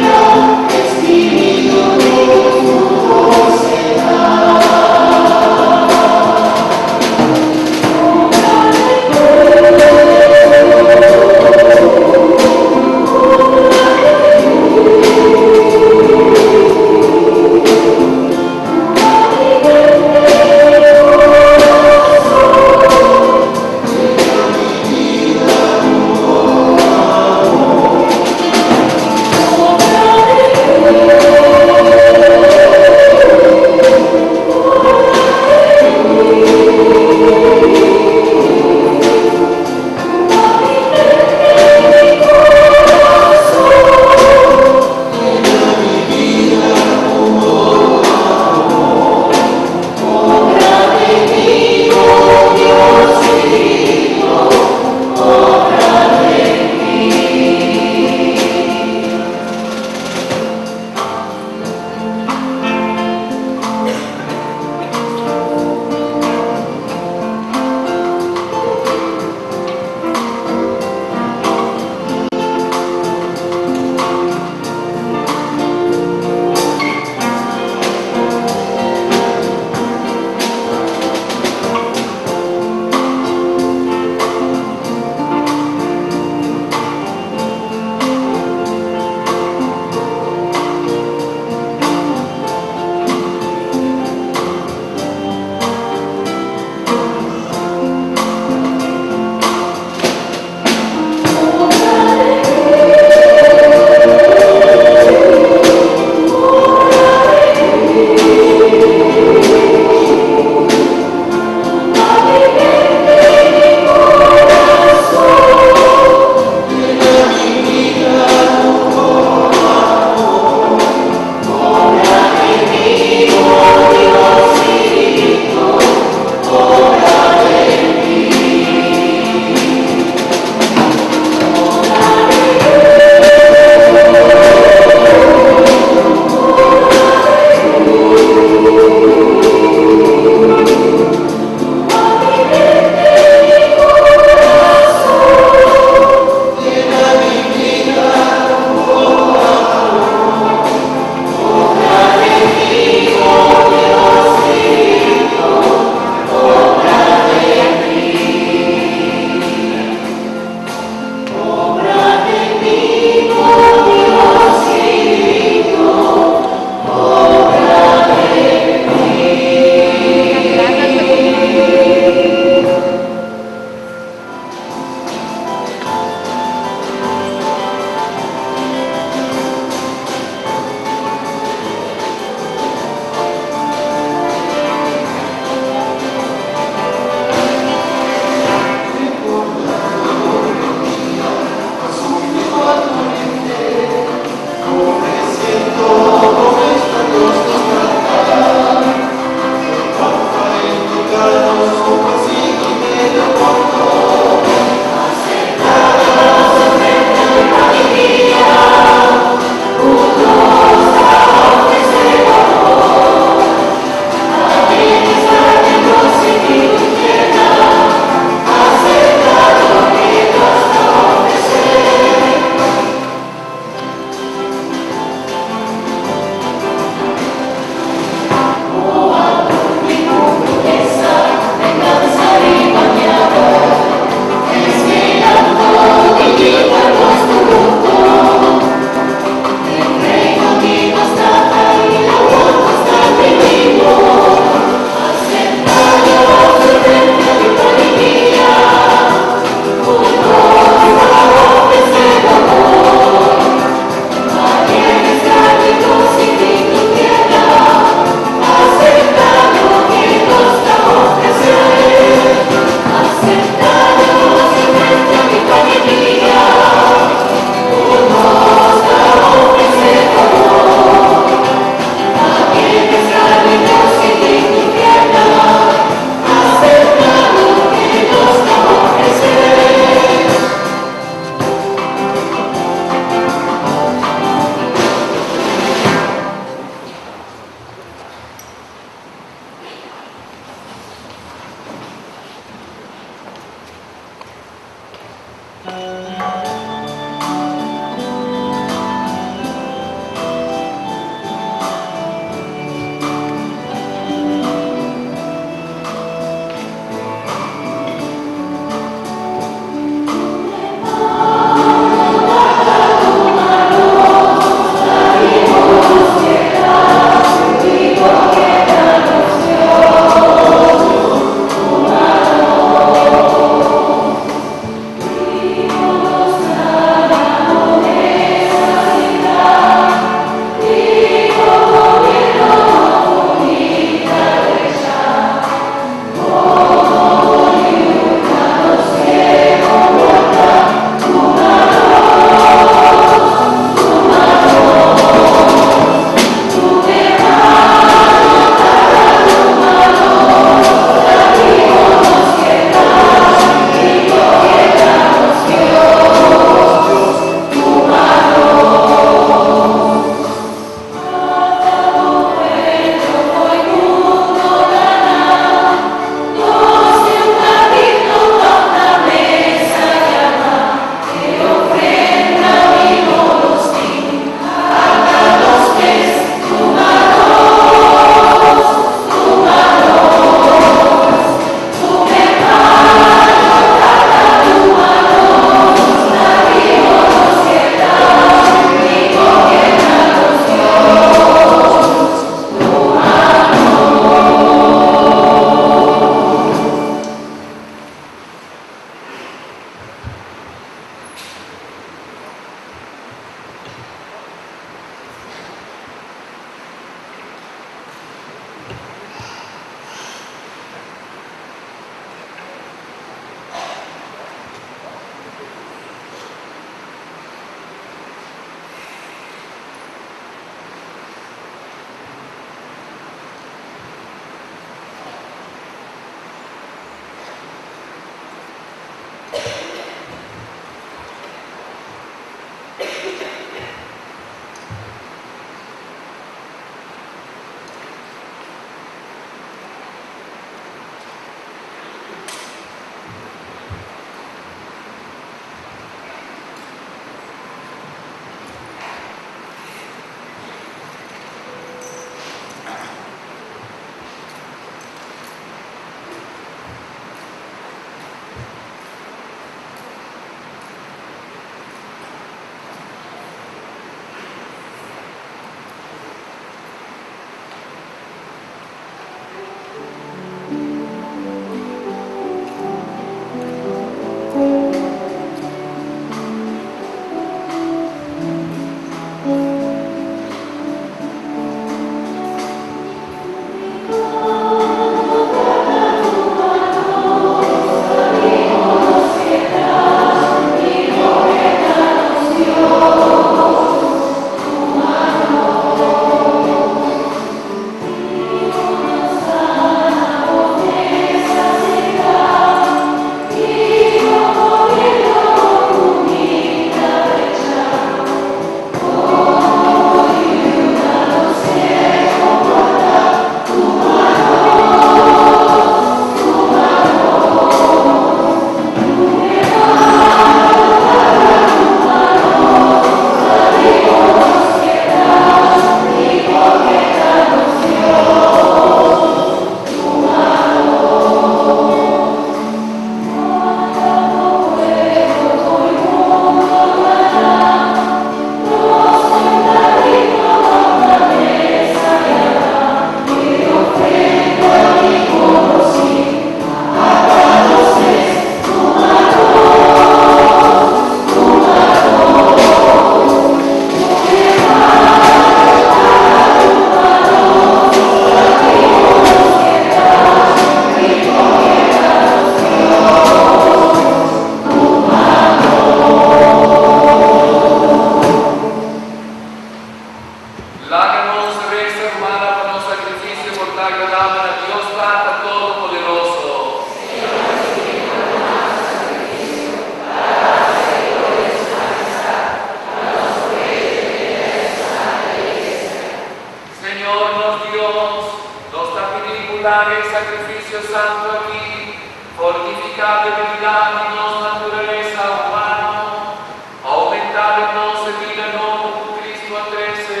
Ehecuta e sacrificio santo aki, fortifica debilidad di nos naturalesa humano, aumenta den nos e bida nobo cu Cristo a trece,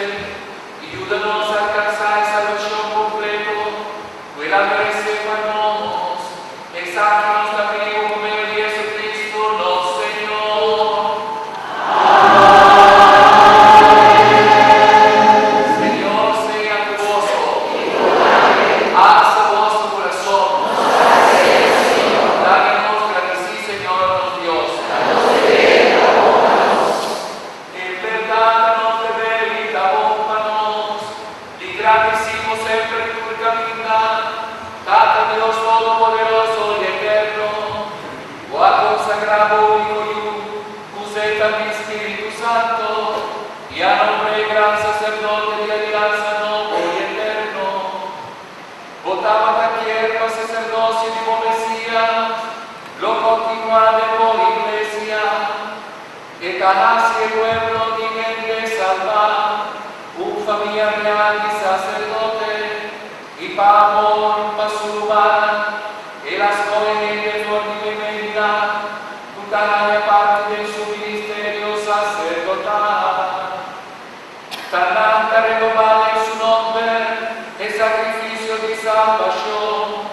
y yuda nos alcansa e salbacion completo cu El a merece pa nos. Esaki nos ta pidi por medio di Jesucristo nos Señor. Señor sea cu boso. Alsa boso curason. Laga nos gradici Señor nos Dios. En berdad ta nos deber y ta bon pa nos di gradici bo semper y tur caminda, Tata Dios Todopoderoso y Eterno, Bo a konsagrá bo úniko Yu, ku zeta di Spiritu Santo, i a nombr'é Gran Saserdote di aliansa nobo i eterno. Bo tabata kier pa saserdosio di bo Mesías lo kontinuá den bo Iglesia. E ta hasi e pueblo di hende salbá, un famia real di saserdote, i pa amor pa su rumannan, el a skohe hende for di meimeinan ku ta haña parti den su ministerio saserdotal. Ta nan ta renobá den su nòmber e sakrifisio di salbashon,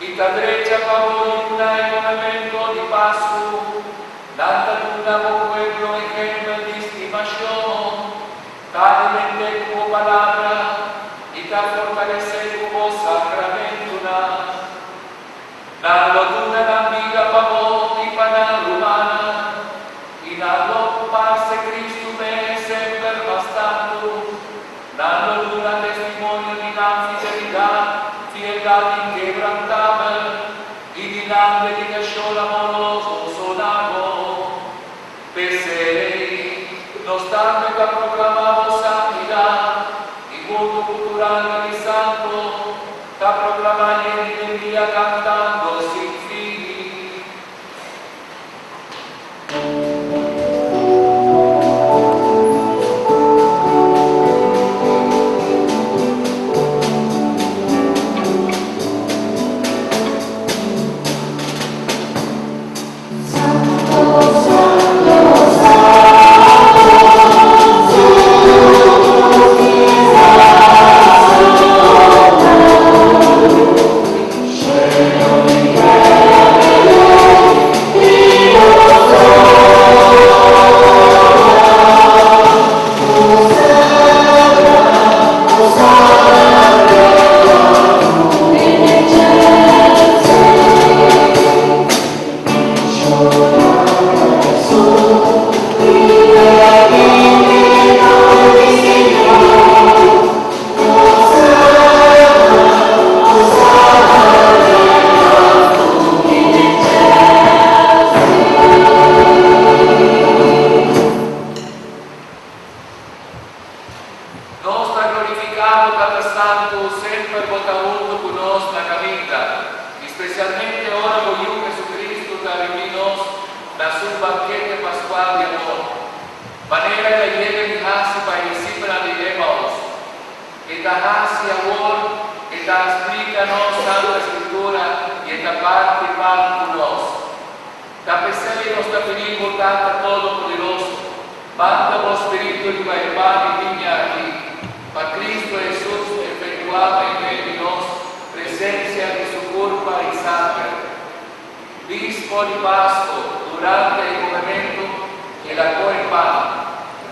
i ta drecha pa bo yuna e komementu di Pasku. Nan ta duna bo pueblo ehèmpel di stimashon. Ta aliment'é ku bo palabra i ta fortales'é ku bo sakramentunan. Nan lo duna nan bida pa bo i pa nan rumannan, i nan lo parse Kristu mes semper mas tantu. Nan lo duna testimonio di nan fidelidat, fieldat inkebrantabel i di nan dedikashon amoroso na bo. P'esei, nos tambe ta proklamá bo santidat i huntu ku tur angel di santu ta proklamá yen di alegria kantando sin fin. Nos ta glorifiká bo Tata Santu, semper bo ta huntu ku nos na kaminda, i spesialmente ora bo Yu Jesucristo ta reuní nos na su bankete paskual di amor. Manera el a yega di hasi pa e disipelnan di Emaus, e ta hasi awor, e ta splika nos Santa Skritura i e ta parti pan ku nos. Ta p'esei nos ta pidi bo Tata Todopoderoso, manda bo Spiritu riba e pan i biña aki, pa Cristo Hesus efectuá meimei di nos presencia di Su curpa i sangre. Bispo di Pasco, durante e comementu, el a coe pan,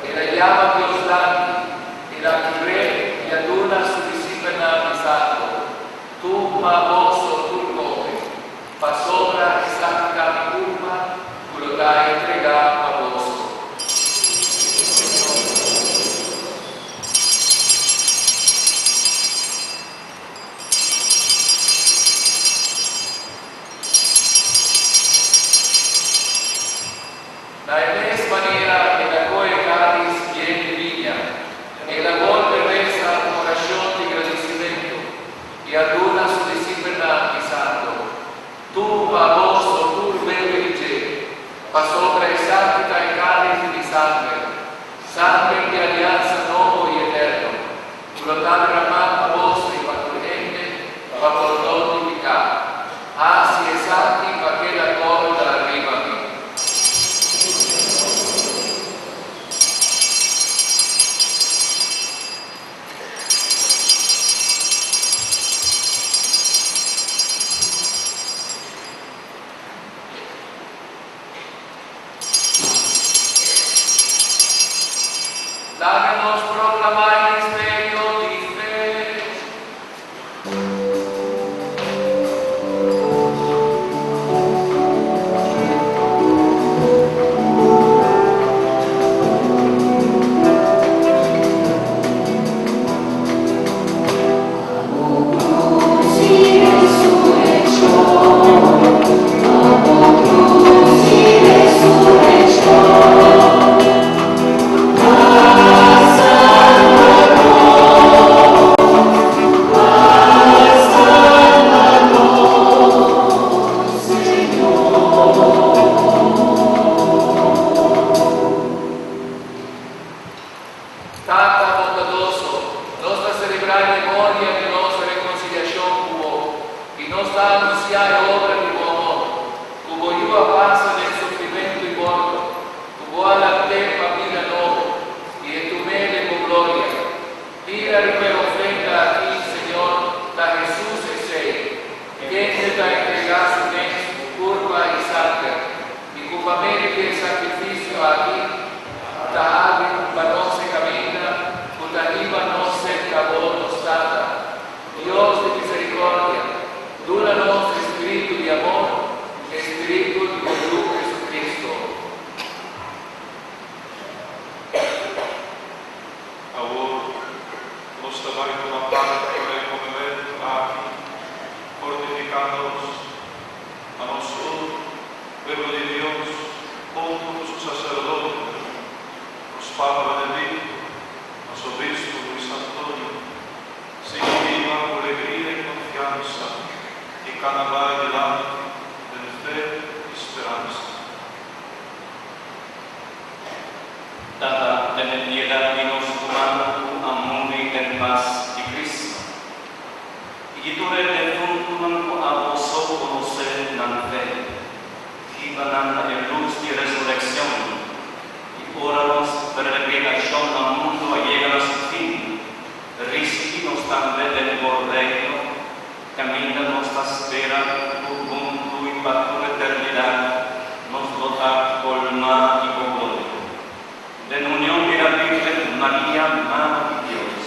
el a yama Dios danki, el a kibr'é i a duna su disipelnan bisando, Tuma boso tur come, Pasobra esaki ta mi kurpa ku lo ta entregá pa boso. Na e mes manera el a kohe kális yen di biña, el a bolbe resa un orashon di gradisimentu i a duna su disipelnan bisando, Tuma boso tur bebe di dje, pasobra esaki ta e kális di mi sangre, sangre di aliansa nobo i eterno, ku lo ta derramá pa boso i pa tur hende pa pordon. Laga nos proklamá e misterio di fe. Tata bondadoso, nos ta selebrá e memoria di nos rekonsiliashon ku Bo, i nos ta anunsiá e obra di Bo amor, ku Bo Yu a pasa den sufrimentu i morto, ku Bo a lant'é pa bida nobo, i e tum'é den Bo gloria. Mira riba e ofrenda aki, Señor, ta Hesus esei, kende ta entregá Su mes, kurpa i sanger, i ku pa medio di e sakrifisio aki ta habri pa nos e kaminda ku ta hiba nos serka Bo, nos Tata. Dios di misericordia, duna nos e spiritu di amor, e spiritu di bo Yu Jesucristo. Awor, nos ta bai tuma parti na e komementu aki, fortifiká nos, pa nos tur, pueblo di Dios, huntu ku su saserdotenan, nos Papa Benedicto, nos Obispo Luis Antonio, sigui biba ku alegria i konfiansa i kana bai dilanti den fe i speransa. Tata, tene piedat di nos rumannan ku a muri den pas di Cristo, i di tur e defuntunan ku abo so konosé nan fe. Hiba nan na e lus di resurekshon, i ora nos peregrinashon na mundu a yega na su fin, risibí nos tambe den bo Reino, kaminda nos ta spera ku huntu i pa tur eternidat nos lo ta kolmá di bo gloria. Den union di la Virgen Maria, Mama di Dios,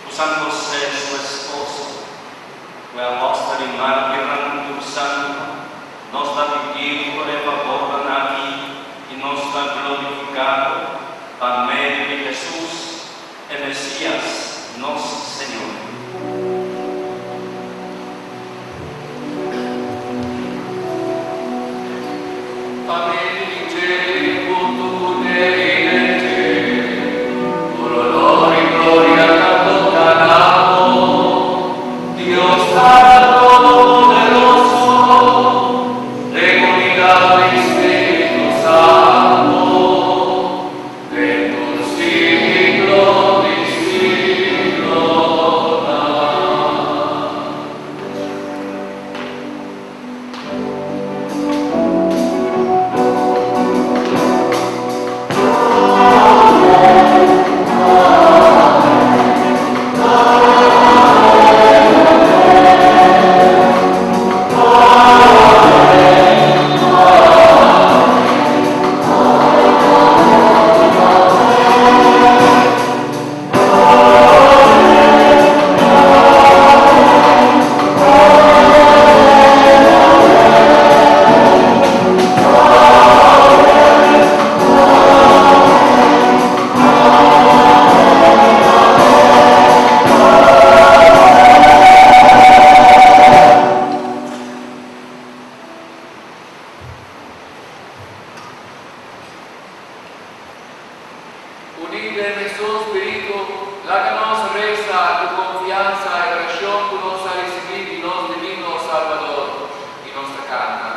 ku San José, su esposo, ku e apòstel i mártirnan ku tur santu, nos ta pidi bo e fabornan aki i nos ta glorifiká bo pa medio di Hesus, e Mesías, nos Señor. Pa medio di dje, huntu ku ne i den dje, tur honor i gloria ta toka na bo, Dios Tata Todopoderoso, den unidat di Spiritu Santo. Den tur siglo di siglonan. Uní den mesun spiritu, laga nos resa ku konfiansa e orashon ku nos a risibí di nos Divino Salbador, i nos ta kanta.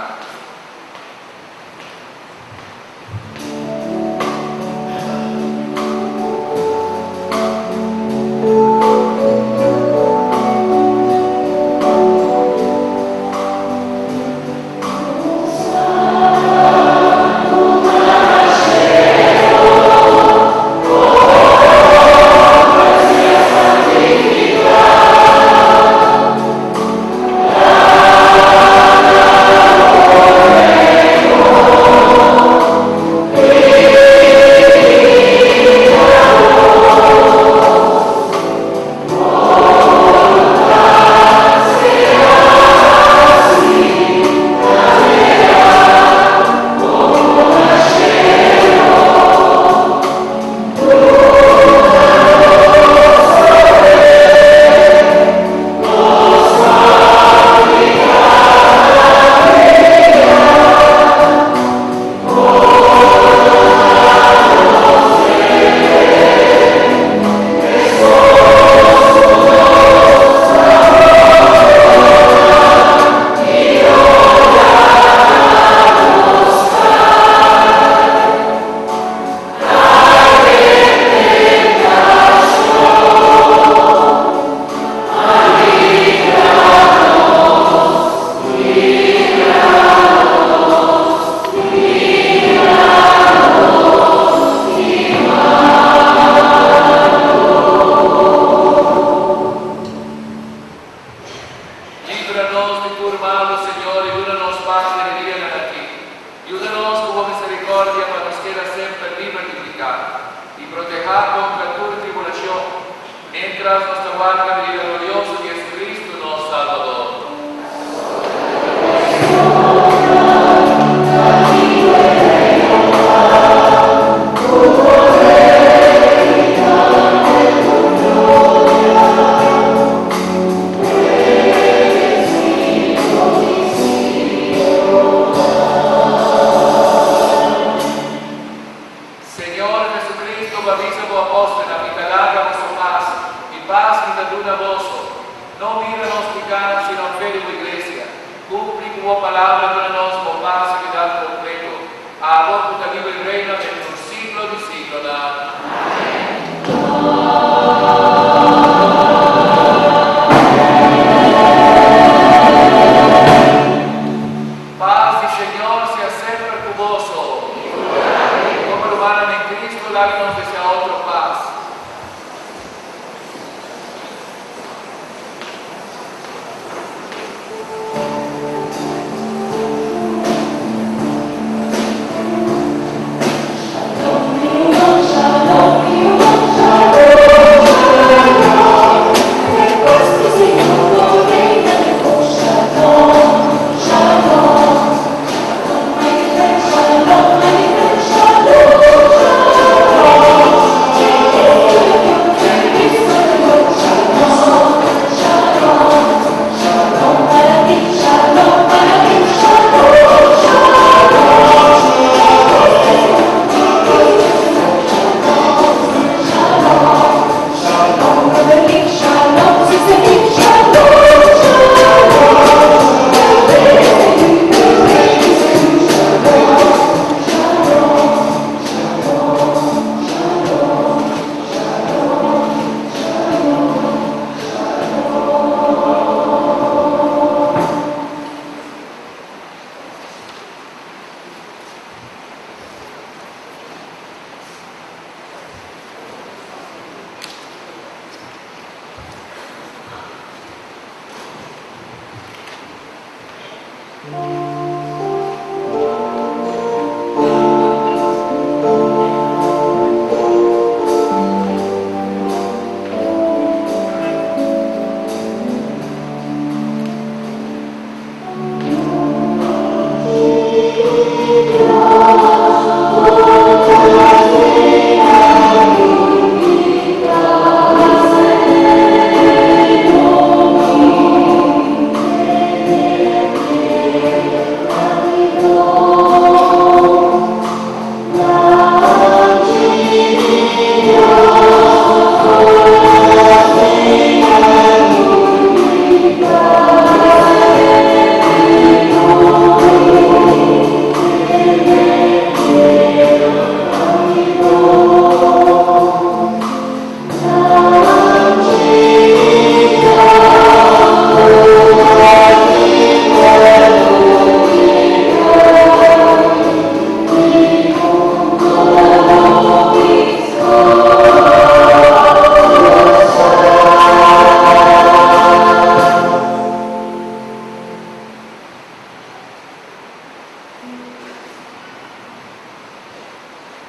I protehá kontra tur tribulashon, miéntras nos ta warda na bida glorioso di Jesucristo nos Salbador. Señor Jesucristo bo a bisa bo apòstelnan, Mi ta laga boso pas, mi pas mi ta duna boso. No mira nos pikánan sino fe di bo iglesia. Kumpli ku bo palabra duna nos bo pas i unidat kompleto. Abo ku ta biba i reina den tur siglo di siglonan. Paz di Señor sea semper cu boso. Como rumannan den Cristo, laga nos desea otro paz.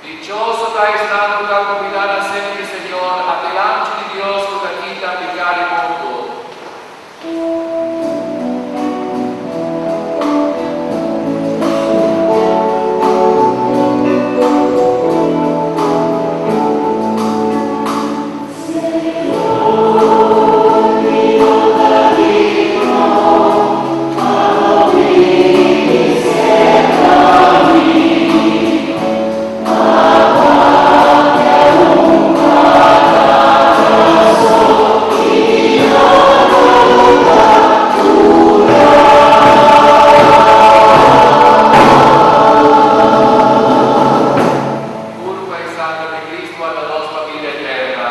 Dichoso ta esnan ku ta kombidá na sena di Señor, ata e Lamchi di Dios ku ta kita piká di mundu. Curpa y Sanger di Cristo warda nos pa bida eterna.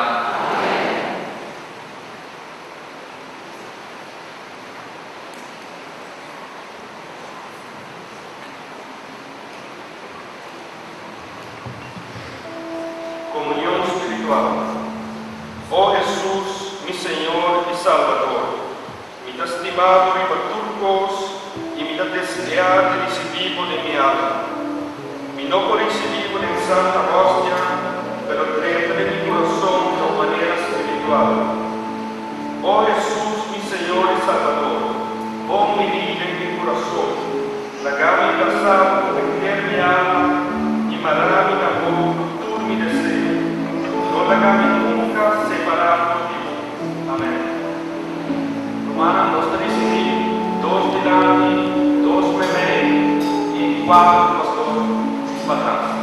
Comunion spiritual. O Hesus, mi Señor y Salbador, mi ta stima Bo riba tur cos y mi ta desea di ricibi Bo den mi alma. Mi no por ricibi Bo den Santa Hostia, pero drenta. brasa bo ku henter mi alma i mara mi na bo ku tur mi deseo. No laga mi nunka separá for di bo. Amèn. Rumannan, nos ta risibí dos dilanti, dos meimei i kuater pastor patras.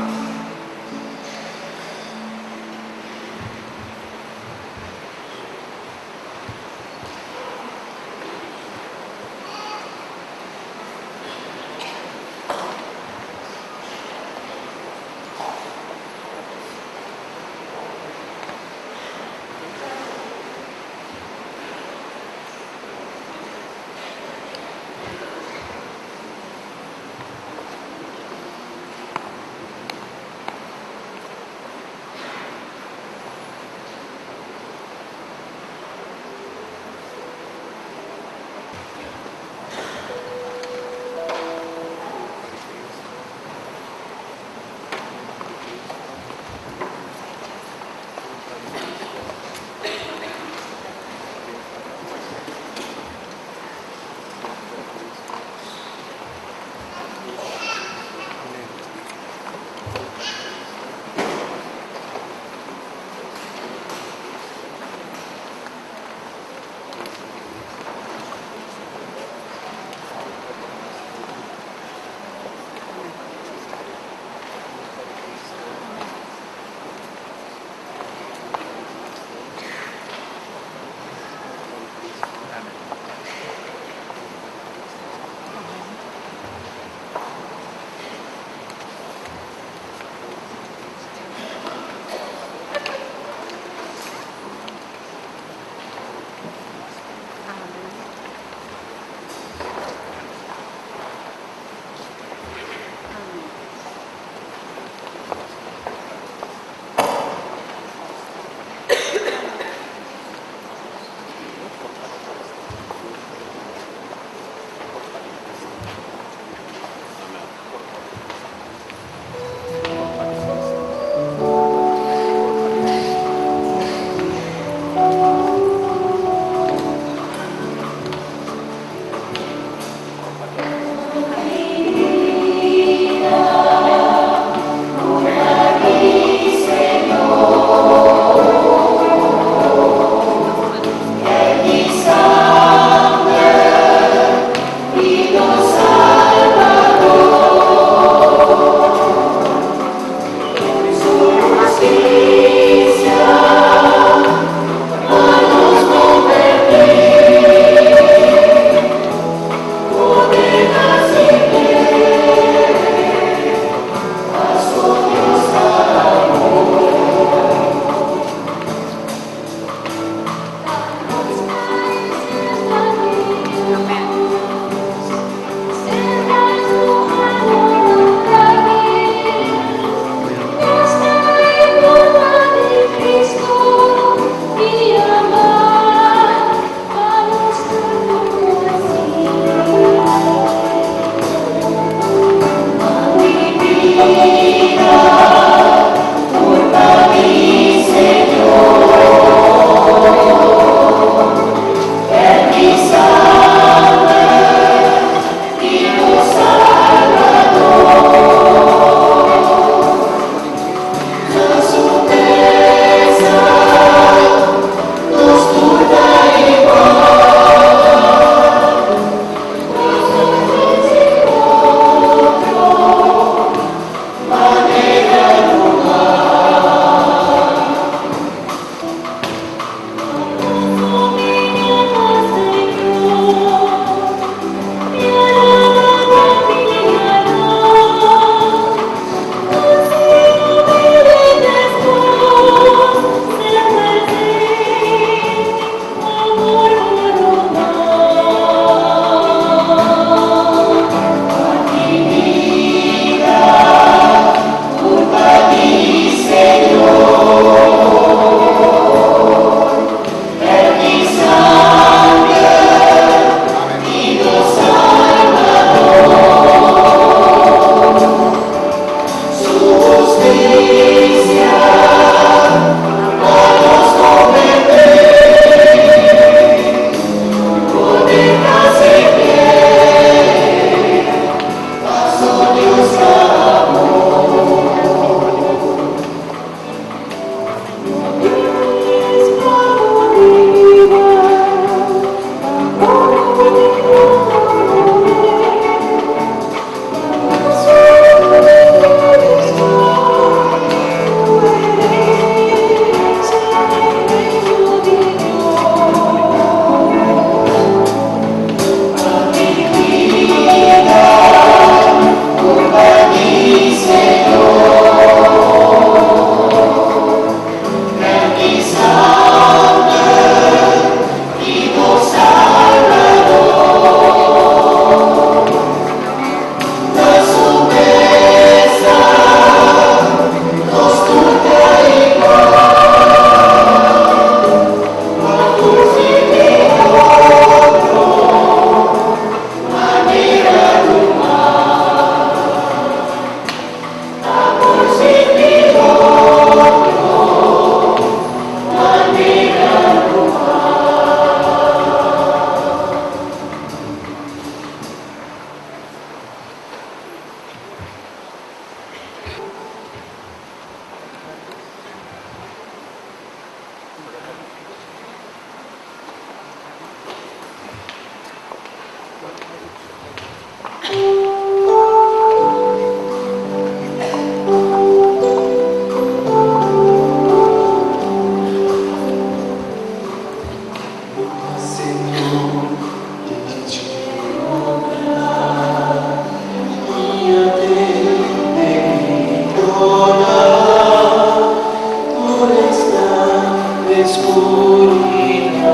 Scuridad,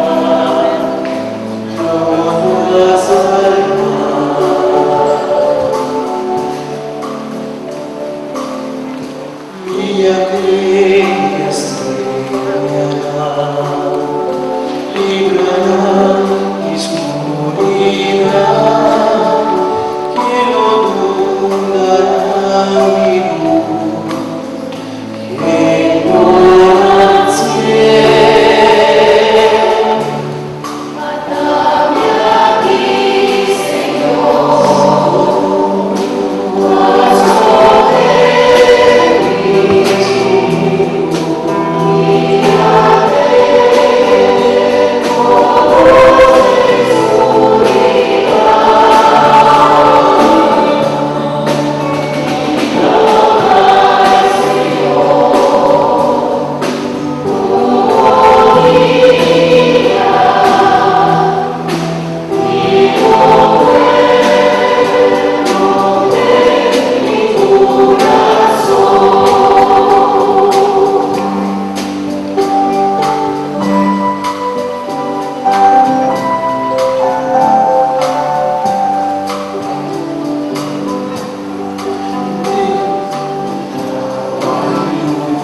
lo no salvar. Mi aquella estrella, líbrala de oscuridad, que no durará mi luz, que no nacer.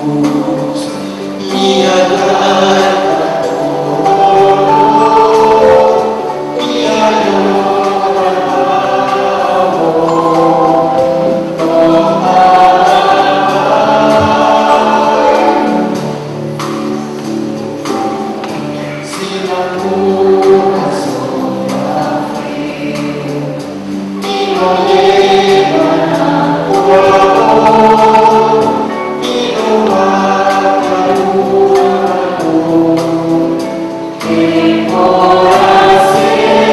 Luz, mi alarma, mi Si la corazón y no lleva amor, y no mata un amor, que por hacer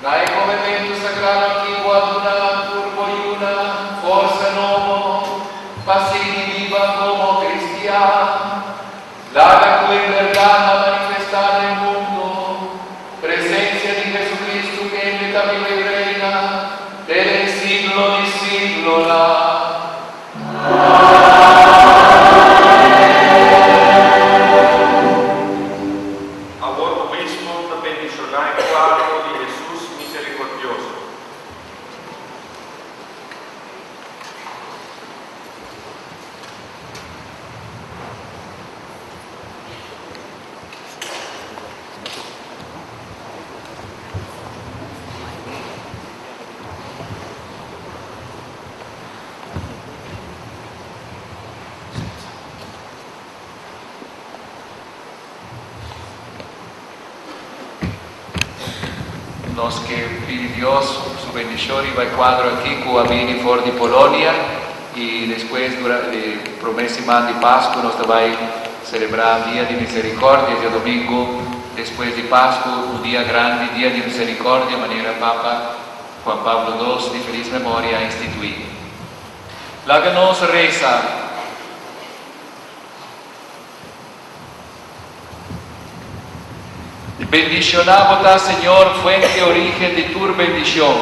Na e komementu sagrado aki bo a duna tur bo yunan forsa nobo pa sigui biba komo tera, Laga ku e bèrdat a manifestá den mundu, Presensia di Jesucristo kende ta biba i reina te den siglo di siglonan. Awor Obispo ta bendishoná e kuadro di Hesus Miserikordioso. Nos ke pidi Dios su bendishon riba e kuadro aki ku a bini for di Polonia i despues durante e promé siman di Pasku nos ta bai selebrá Dia di Miserikòrdia djadomingu despues di Pasku, un dia grandi, Dia di Miserikòrdia manera Papa Juan Pablo dos di felis memoria a instituí. Laga nos resa. Bendishoná bo ta, Señor, fuente origen di tur bendishon.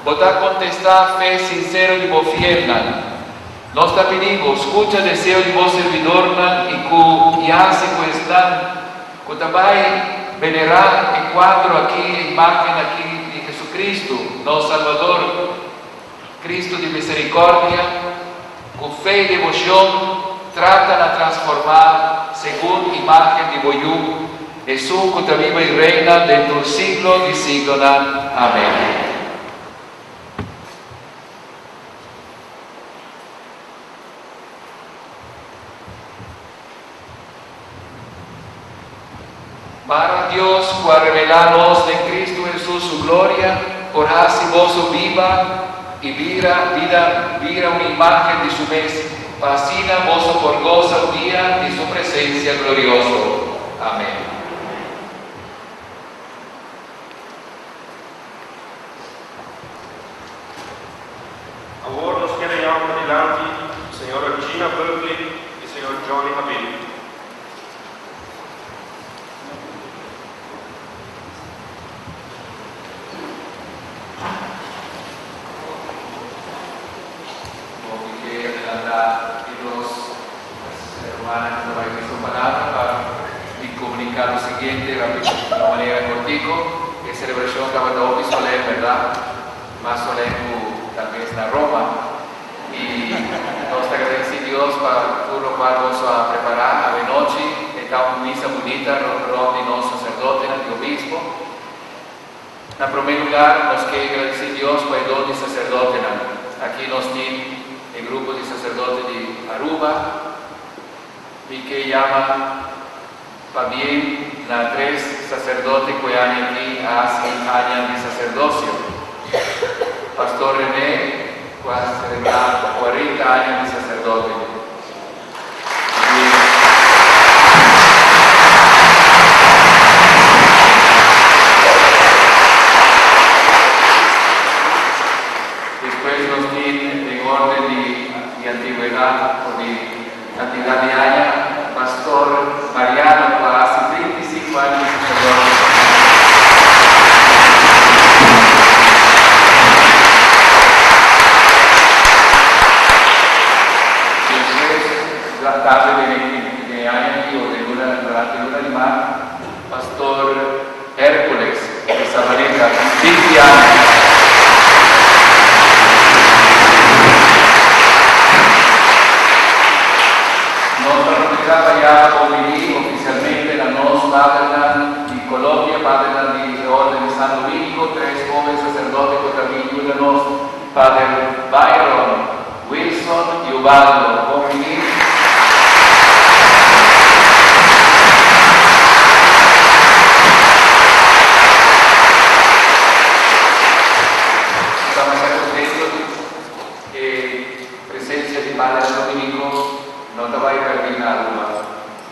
Bo ta kontestá fe sinsero di bo fielnan. Nos ta pidi bo, skucha deseo di bo sirbidornan i ku i hasi ku esnan ku ta bai venerá e kuadro aki, e imágen aki di Jesucristo, nos Salbador, Cristo di misericordia, cu fe y devocion trata na transforma segun imagen di bo Yu, Esun cu ta biba y reina den tur siglo di siglonan. Amen. Para Dios ku a revelá nos den Kristu Hesus su gloria, por hasi boso biba i bira bida bira un imágen di su mes, pa asina boso por gosa un dia di su presensia glorioso. Amén. Awor nos keda yama padilanti Señora Gina Buckley i Señor Johnny Habil. Bo mi ke adelantá e dos hermana ku ta bai bisa un palabra pa mi komuniká lo siguiente rapido, di un manera kortiko. E selebrashon tabata hopi solèm, bèrdat? Mas solèm ku talbes na Roma. I nos ta gradesí Dios pa tur lokual boso a prepará awenochi. E ta un misa bunita rònt di nos saserdotenan i obispo. Na promé lugar nos ke gradesí Dios pa e don di saserdotenan. Aki nos tin e grupo di saserdote di Aruba. Mi ke yama pabien na tres saserdote ku e aña aki a hasi aña di saserdosio. Pastor René ku a selebrá kuarenta aña di saserdote. Despues nos tin den orden di antigüedad o di cantidad di aña, Pastor Mariano cu a haci 35 aña di sacerdote. Despues, tarde den e aña aki o den luna, durante luna di mart, Pastor Hercules di Sabaneta, 20 aña. Nos ta probecha pa ya obiní oficialmente na nos padernan di Colombia, padernan di e Orden di San Dominico, tres hoben sacerdote cu ta bin yuda nos, Pader Byron, Wilson y Ubaldo. Bon biní. Ta masha contento di e presencia di Pader Dominico no ta bay perdi na Aruba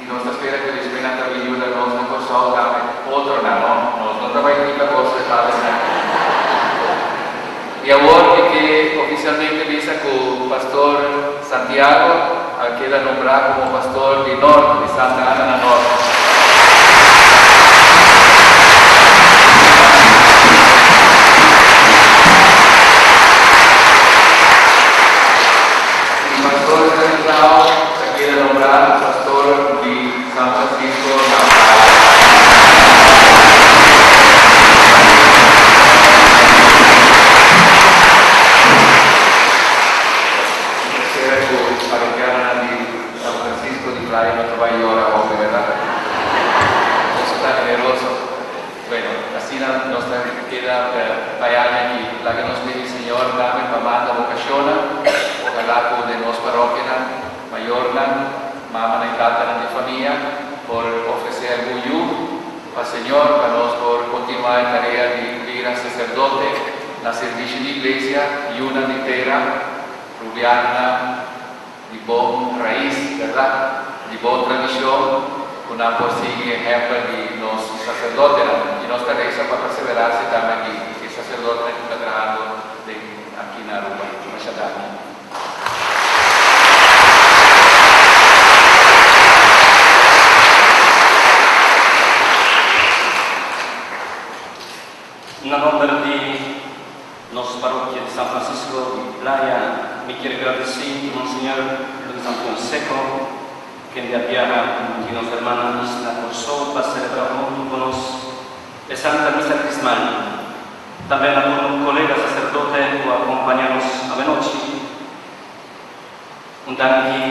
y nos ta spera cu despues nan ta bin yuda nos na Corsou tambe otronan no nos no ta bay kita boso e padernan. Y awor mi ke oficialmente bisa cu Pastor Santiago a. Ta keda nombrá komo pastor di Nort di Santa Ana na Nort. I pastor Stanislao ta keda nombrá pastor di San Francisco na Playa. Mi ta spera ku parokianonan di San Francisco di Playa no ta bai yora hopi, bèrdat? Boso ta generoso. Bueno, asina nos ta keda pa e aña aki. Laga nos pidi Señor tambe pa manda vokashonnan. Ojalá ku den nos parokianan, mayornan, mamanan i tatanan di famia por ofresé algun yu pa Señor pa nos por kontinuá e tarea di bira saserdote na sirbishi di iglesia, yunan di tera. Rubianonan di bon rais, berdad? Di bon tradicion, cu nan por sigui ehempel di nos sacerdotenan. Y nos ta reza pa perseverancia tambe di e sacerdotenan cu ta trahando den aki na Aruba. Masha danki. Na nomber di Nos Parokia di San Francisco di Playa mi kier gradisi Monseñor Luis Antonio Secco kende a biaha di nos hermana isla Corsou pa celebra hunto cu nos e Santa Misa Crismal. Tambe na tur colega sacerdote cu a acompaña nos awenochi. Un danki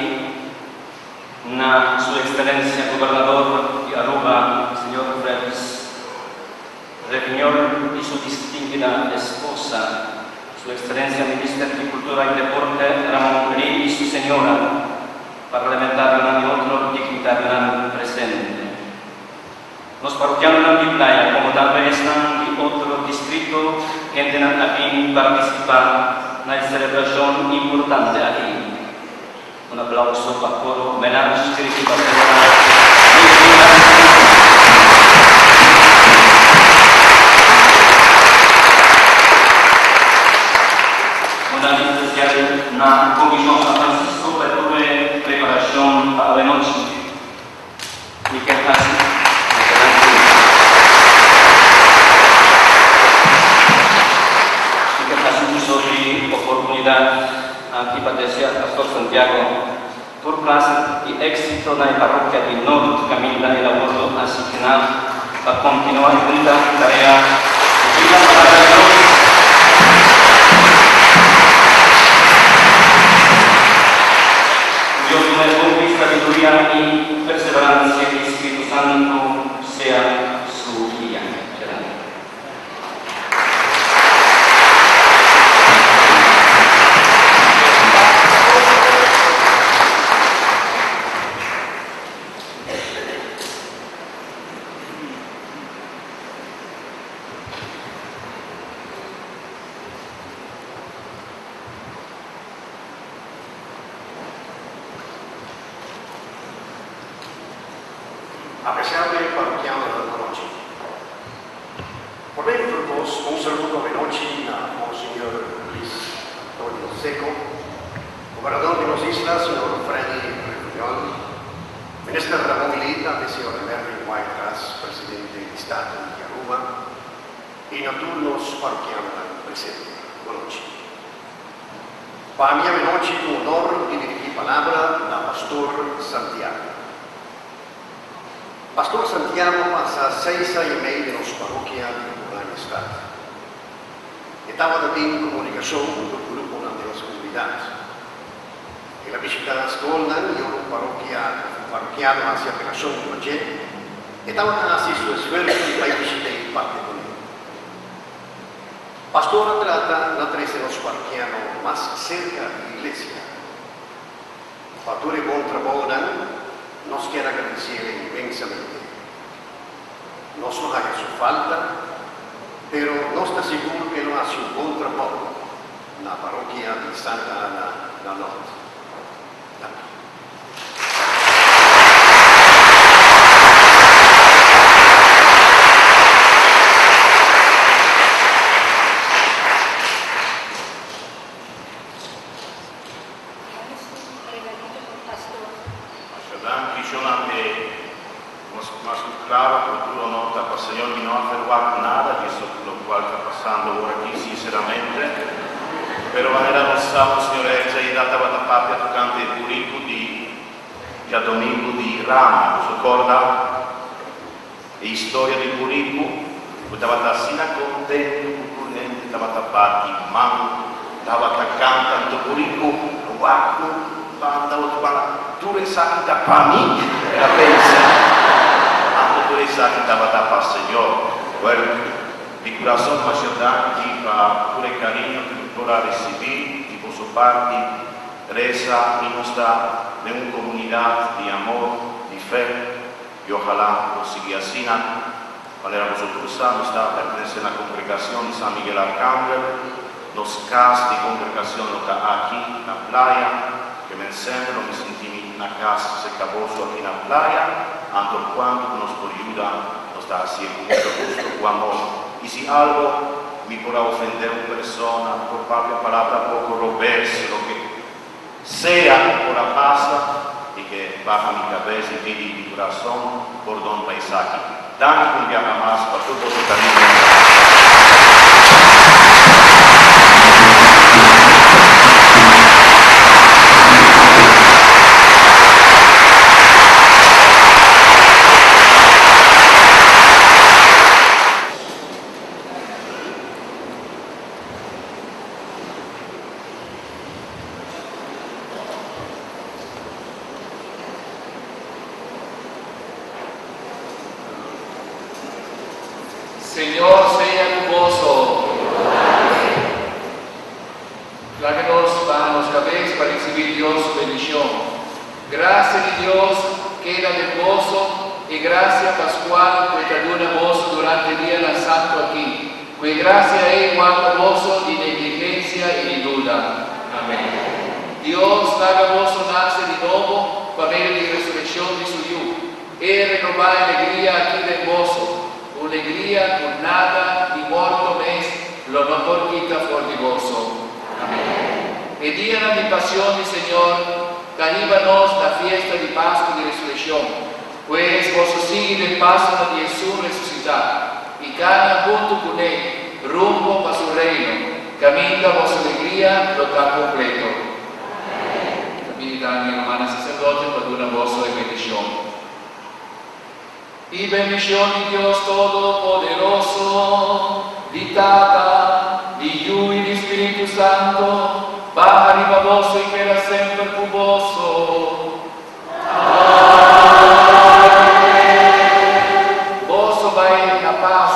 na Su Excelencia Gobernador di Aruba Señor Fredis Reviñol y su distinguida esposa, Su Excelencia Minister di Cultura y Deporte Ramon Lee y su señora, parlamentarionan y otro dignitarionan presente. Nos parokianonan di Playa como tambe esnan di otro distrito hendenan a bin participa na e celebracion importante aki. Un aplauso pa Coro Melange dirigi pa señora Ludmila Simon. Un danki spesial na Comision San Francisco pa tur e preparacion pa awenochi. Mi kier hasi Mi kier hasi uso di oportunidad aki pa desea Pastor Santiago tur clase di exito na e parroquia di Noord caminda el a wordo asigna pa continua e bunita tarea di brinda palabra di Dios. Ku Dios duna e hopi sabiduria i perseveransia i Spiritu Santu sea su guia. Adelante. Apreciable parroquiano anochi. Por medio di vos, un saludo anochi na Monseñor Luis Antonio Secco, gobernador di nos isla, señor Freddy Refunjol, Minister Ramon Lee, tambe señor Mervin Wyatt-Ras, presidente di Staten di Aruba, y na tur nos parroquianonan presente. Bonochi. Pa mi avenochi un honor di dirigi palabra na Pastor Santiago. Pastor Santiago a pasa seis aña y mei den nos parokia di Oranjestad. E tabata tin comunicacion cu tur gruponan den nos comunidad. El a bishita scolnan y ora un parokia of un parokiano haci apelacion riba dje, e tabata haci su esfuerso di bai bishit'é y papia cu ne. Pastor a trata na trece nos parokiano mas cerca di iglesia. Pa tur e bon trabounan, nos kier agradeci'é inmensamente. Nos no haña su falta, pero nos ta sigur ku e lo hasi un bon trabou na parokia di Santa Ana na Nort. Danki. Regalito pa Pastor. Bendishonnan e mas mas ku klaro ku tur honor ta pa Señor mi no a ferwagt nada di eso lokual ta pasando awor aki sinseramente pero manera nos sa Monseñor Echa i da tabata papia tokante e buriku di djadomingu di Rama boso korda e historia di buriku ku tabata asina kontentu ku tur hende tabata bati man tabata kanta anto buriku a wak un banda otro banda tur esaki ta pa mi el a pensa anto tur esaki tabata pa Señor wèl mi kurason masha danki pa tur e kariño ku mi por a risibí di boso parti resa i nos ta den un komunidat di amor di fe. I ojalá nos sigui asina. Manera boso tur sa, nos ta pertenece na Congregacion di San Miguel Arcangel. Nos cas di congregacion lo ta aki na Playa. Ke men semper lo mi sinti mi na cas cerca boso aki na Playa. Anto cuanto cu nos por yuda, nos ta hacié cu mucho gusto, cu amor. I si algo mi por a ofende un persona, por papia palabra poco robes, loke Sea por a pasa y ke baha mi cabes y pidi di curason pordon pa esaki. Danki un biaha mas pa tur boso cariño. Señor sea ku boso. Laga nos baha nos kabes pa risibí Dios su bendishon. Grasia di Dios keda den boso, e grasia paskual ku e ta duna boso durante e dianan santu akí. Ku e grasia ei warda boso di negligensia i di duda. Amen. Dios laga boso nase di nobo pa medio di resurekshon di Su Yu. E renobá e legria aki den boso, un legria ku nada, ni morto mes, lo no por kita for di boso. Amen. E dianan di Pasion di Señor ta hiba nos na fiesta di Pasku di Resurekshon. Pues boso sigui den pasonan di Hesus resusitá i kana huntu kuné rumbo pa su Reino, kaminda boso alegria lo ta kompleto. Ta bini ta mi rumannan saserdote pa duna boso e bendishon. E bendishon di Dios Todopoderoso, di Tata, di Yu i di Spiritu Santo baha riba boso i keda semper ku boso. Boso bai na pas,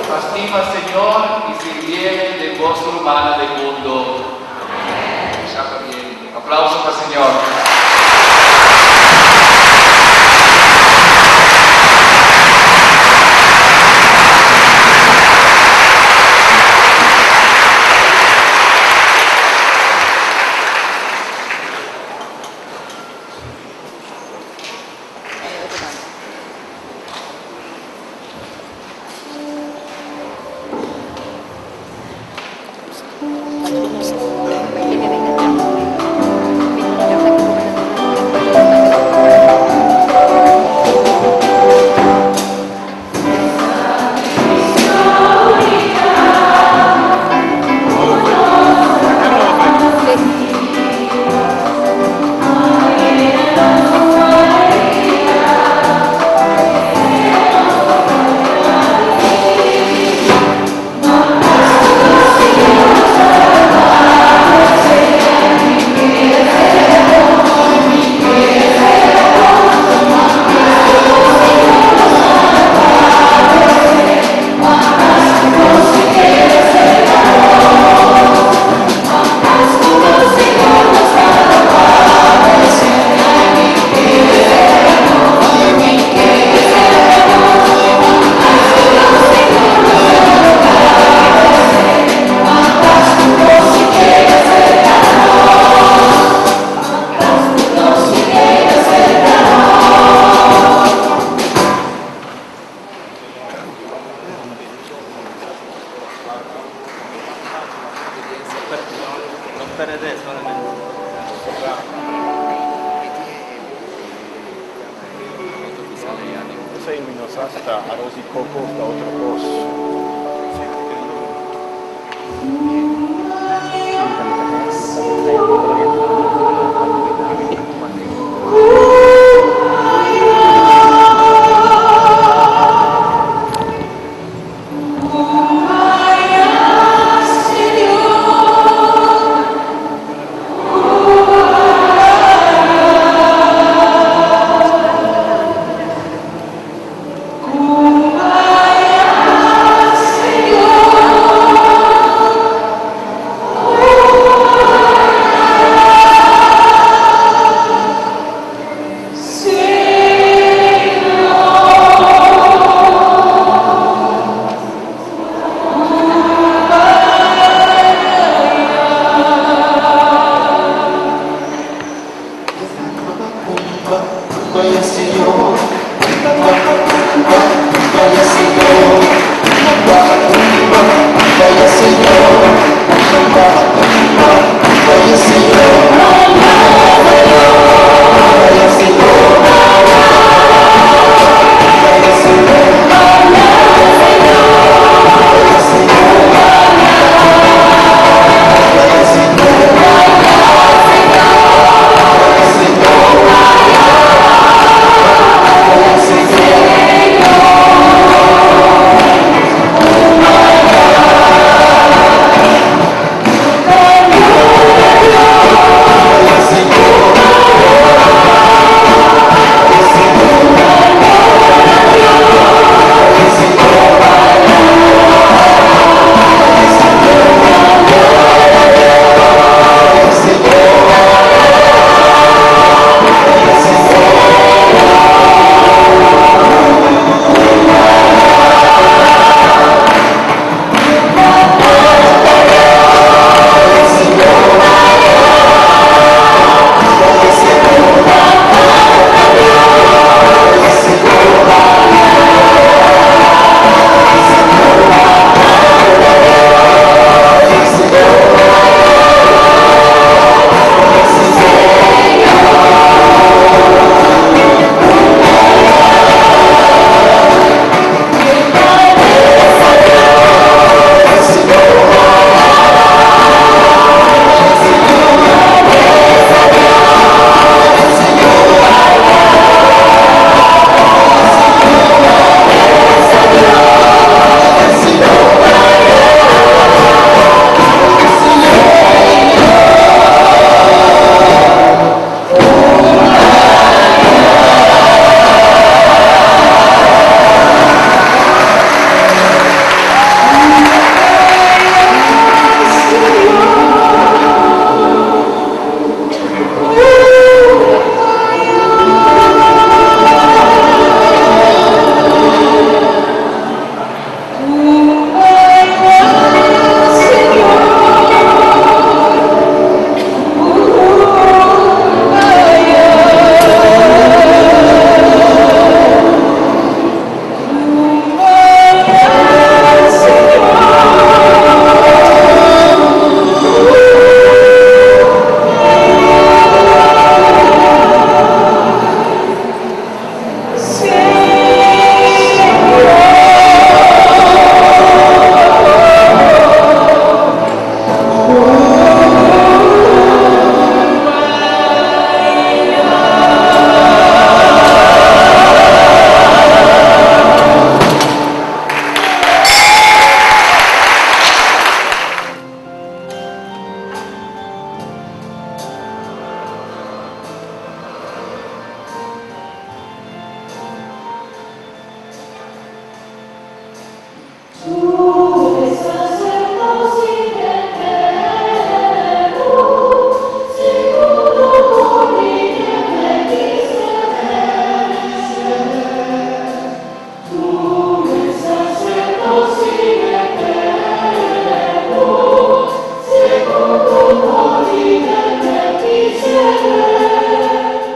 pa stima Señor i sirbié den boso rumannan den mundo. Aplauso pa Señor. sa si ta aros di coco of ta otro cos.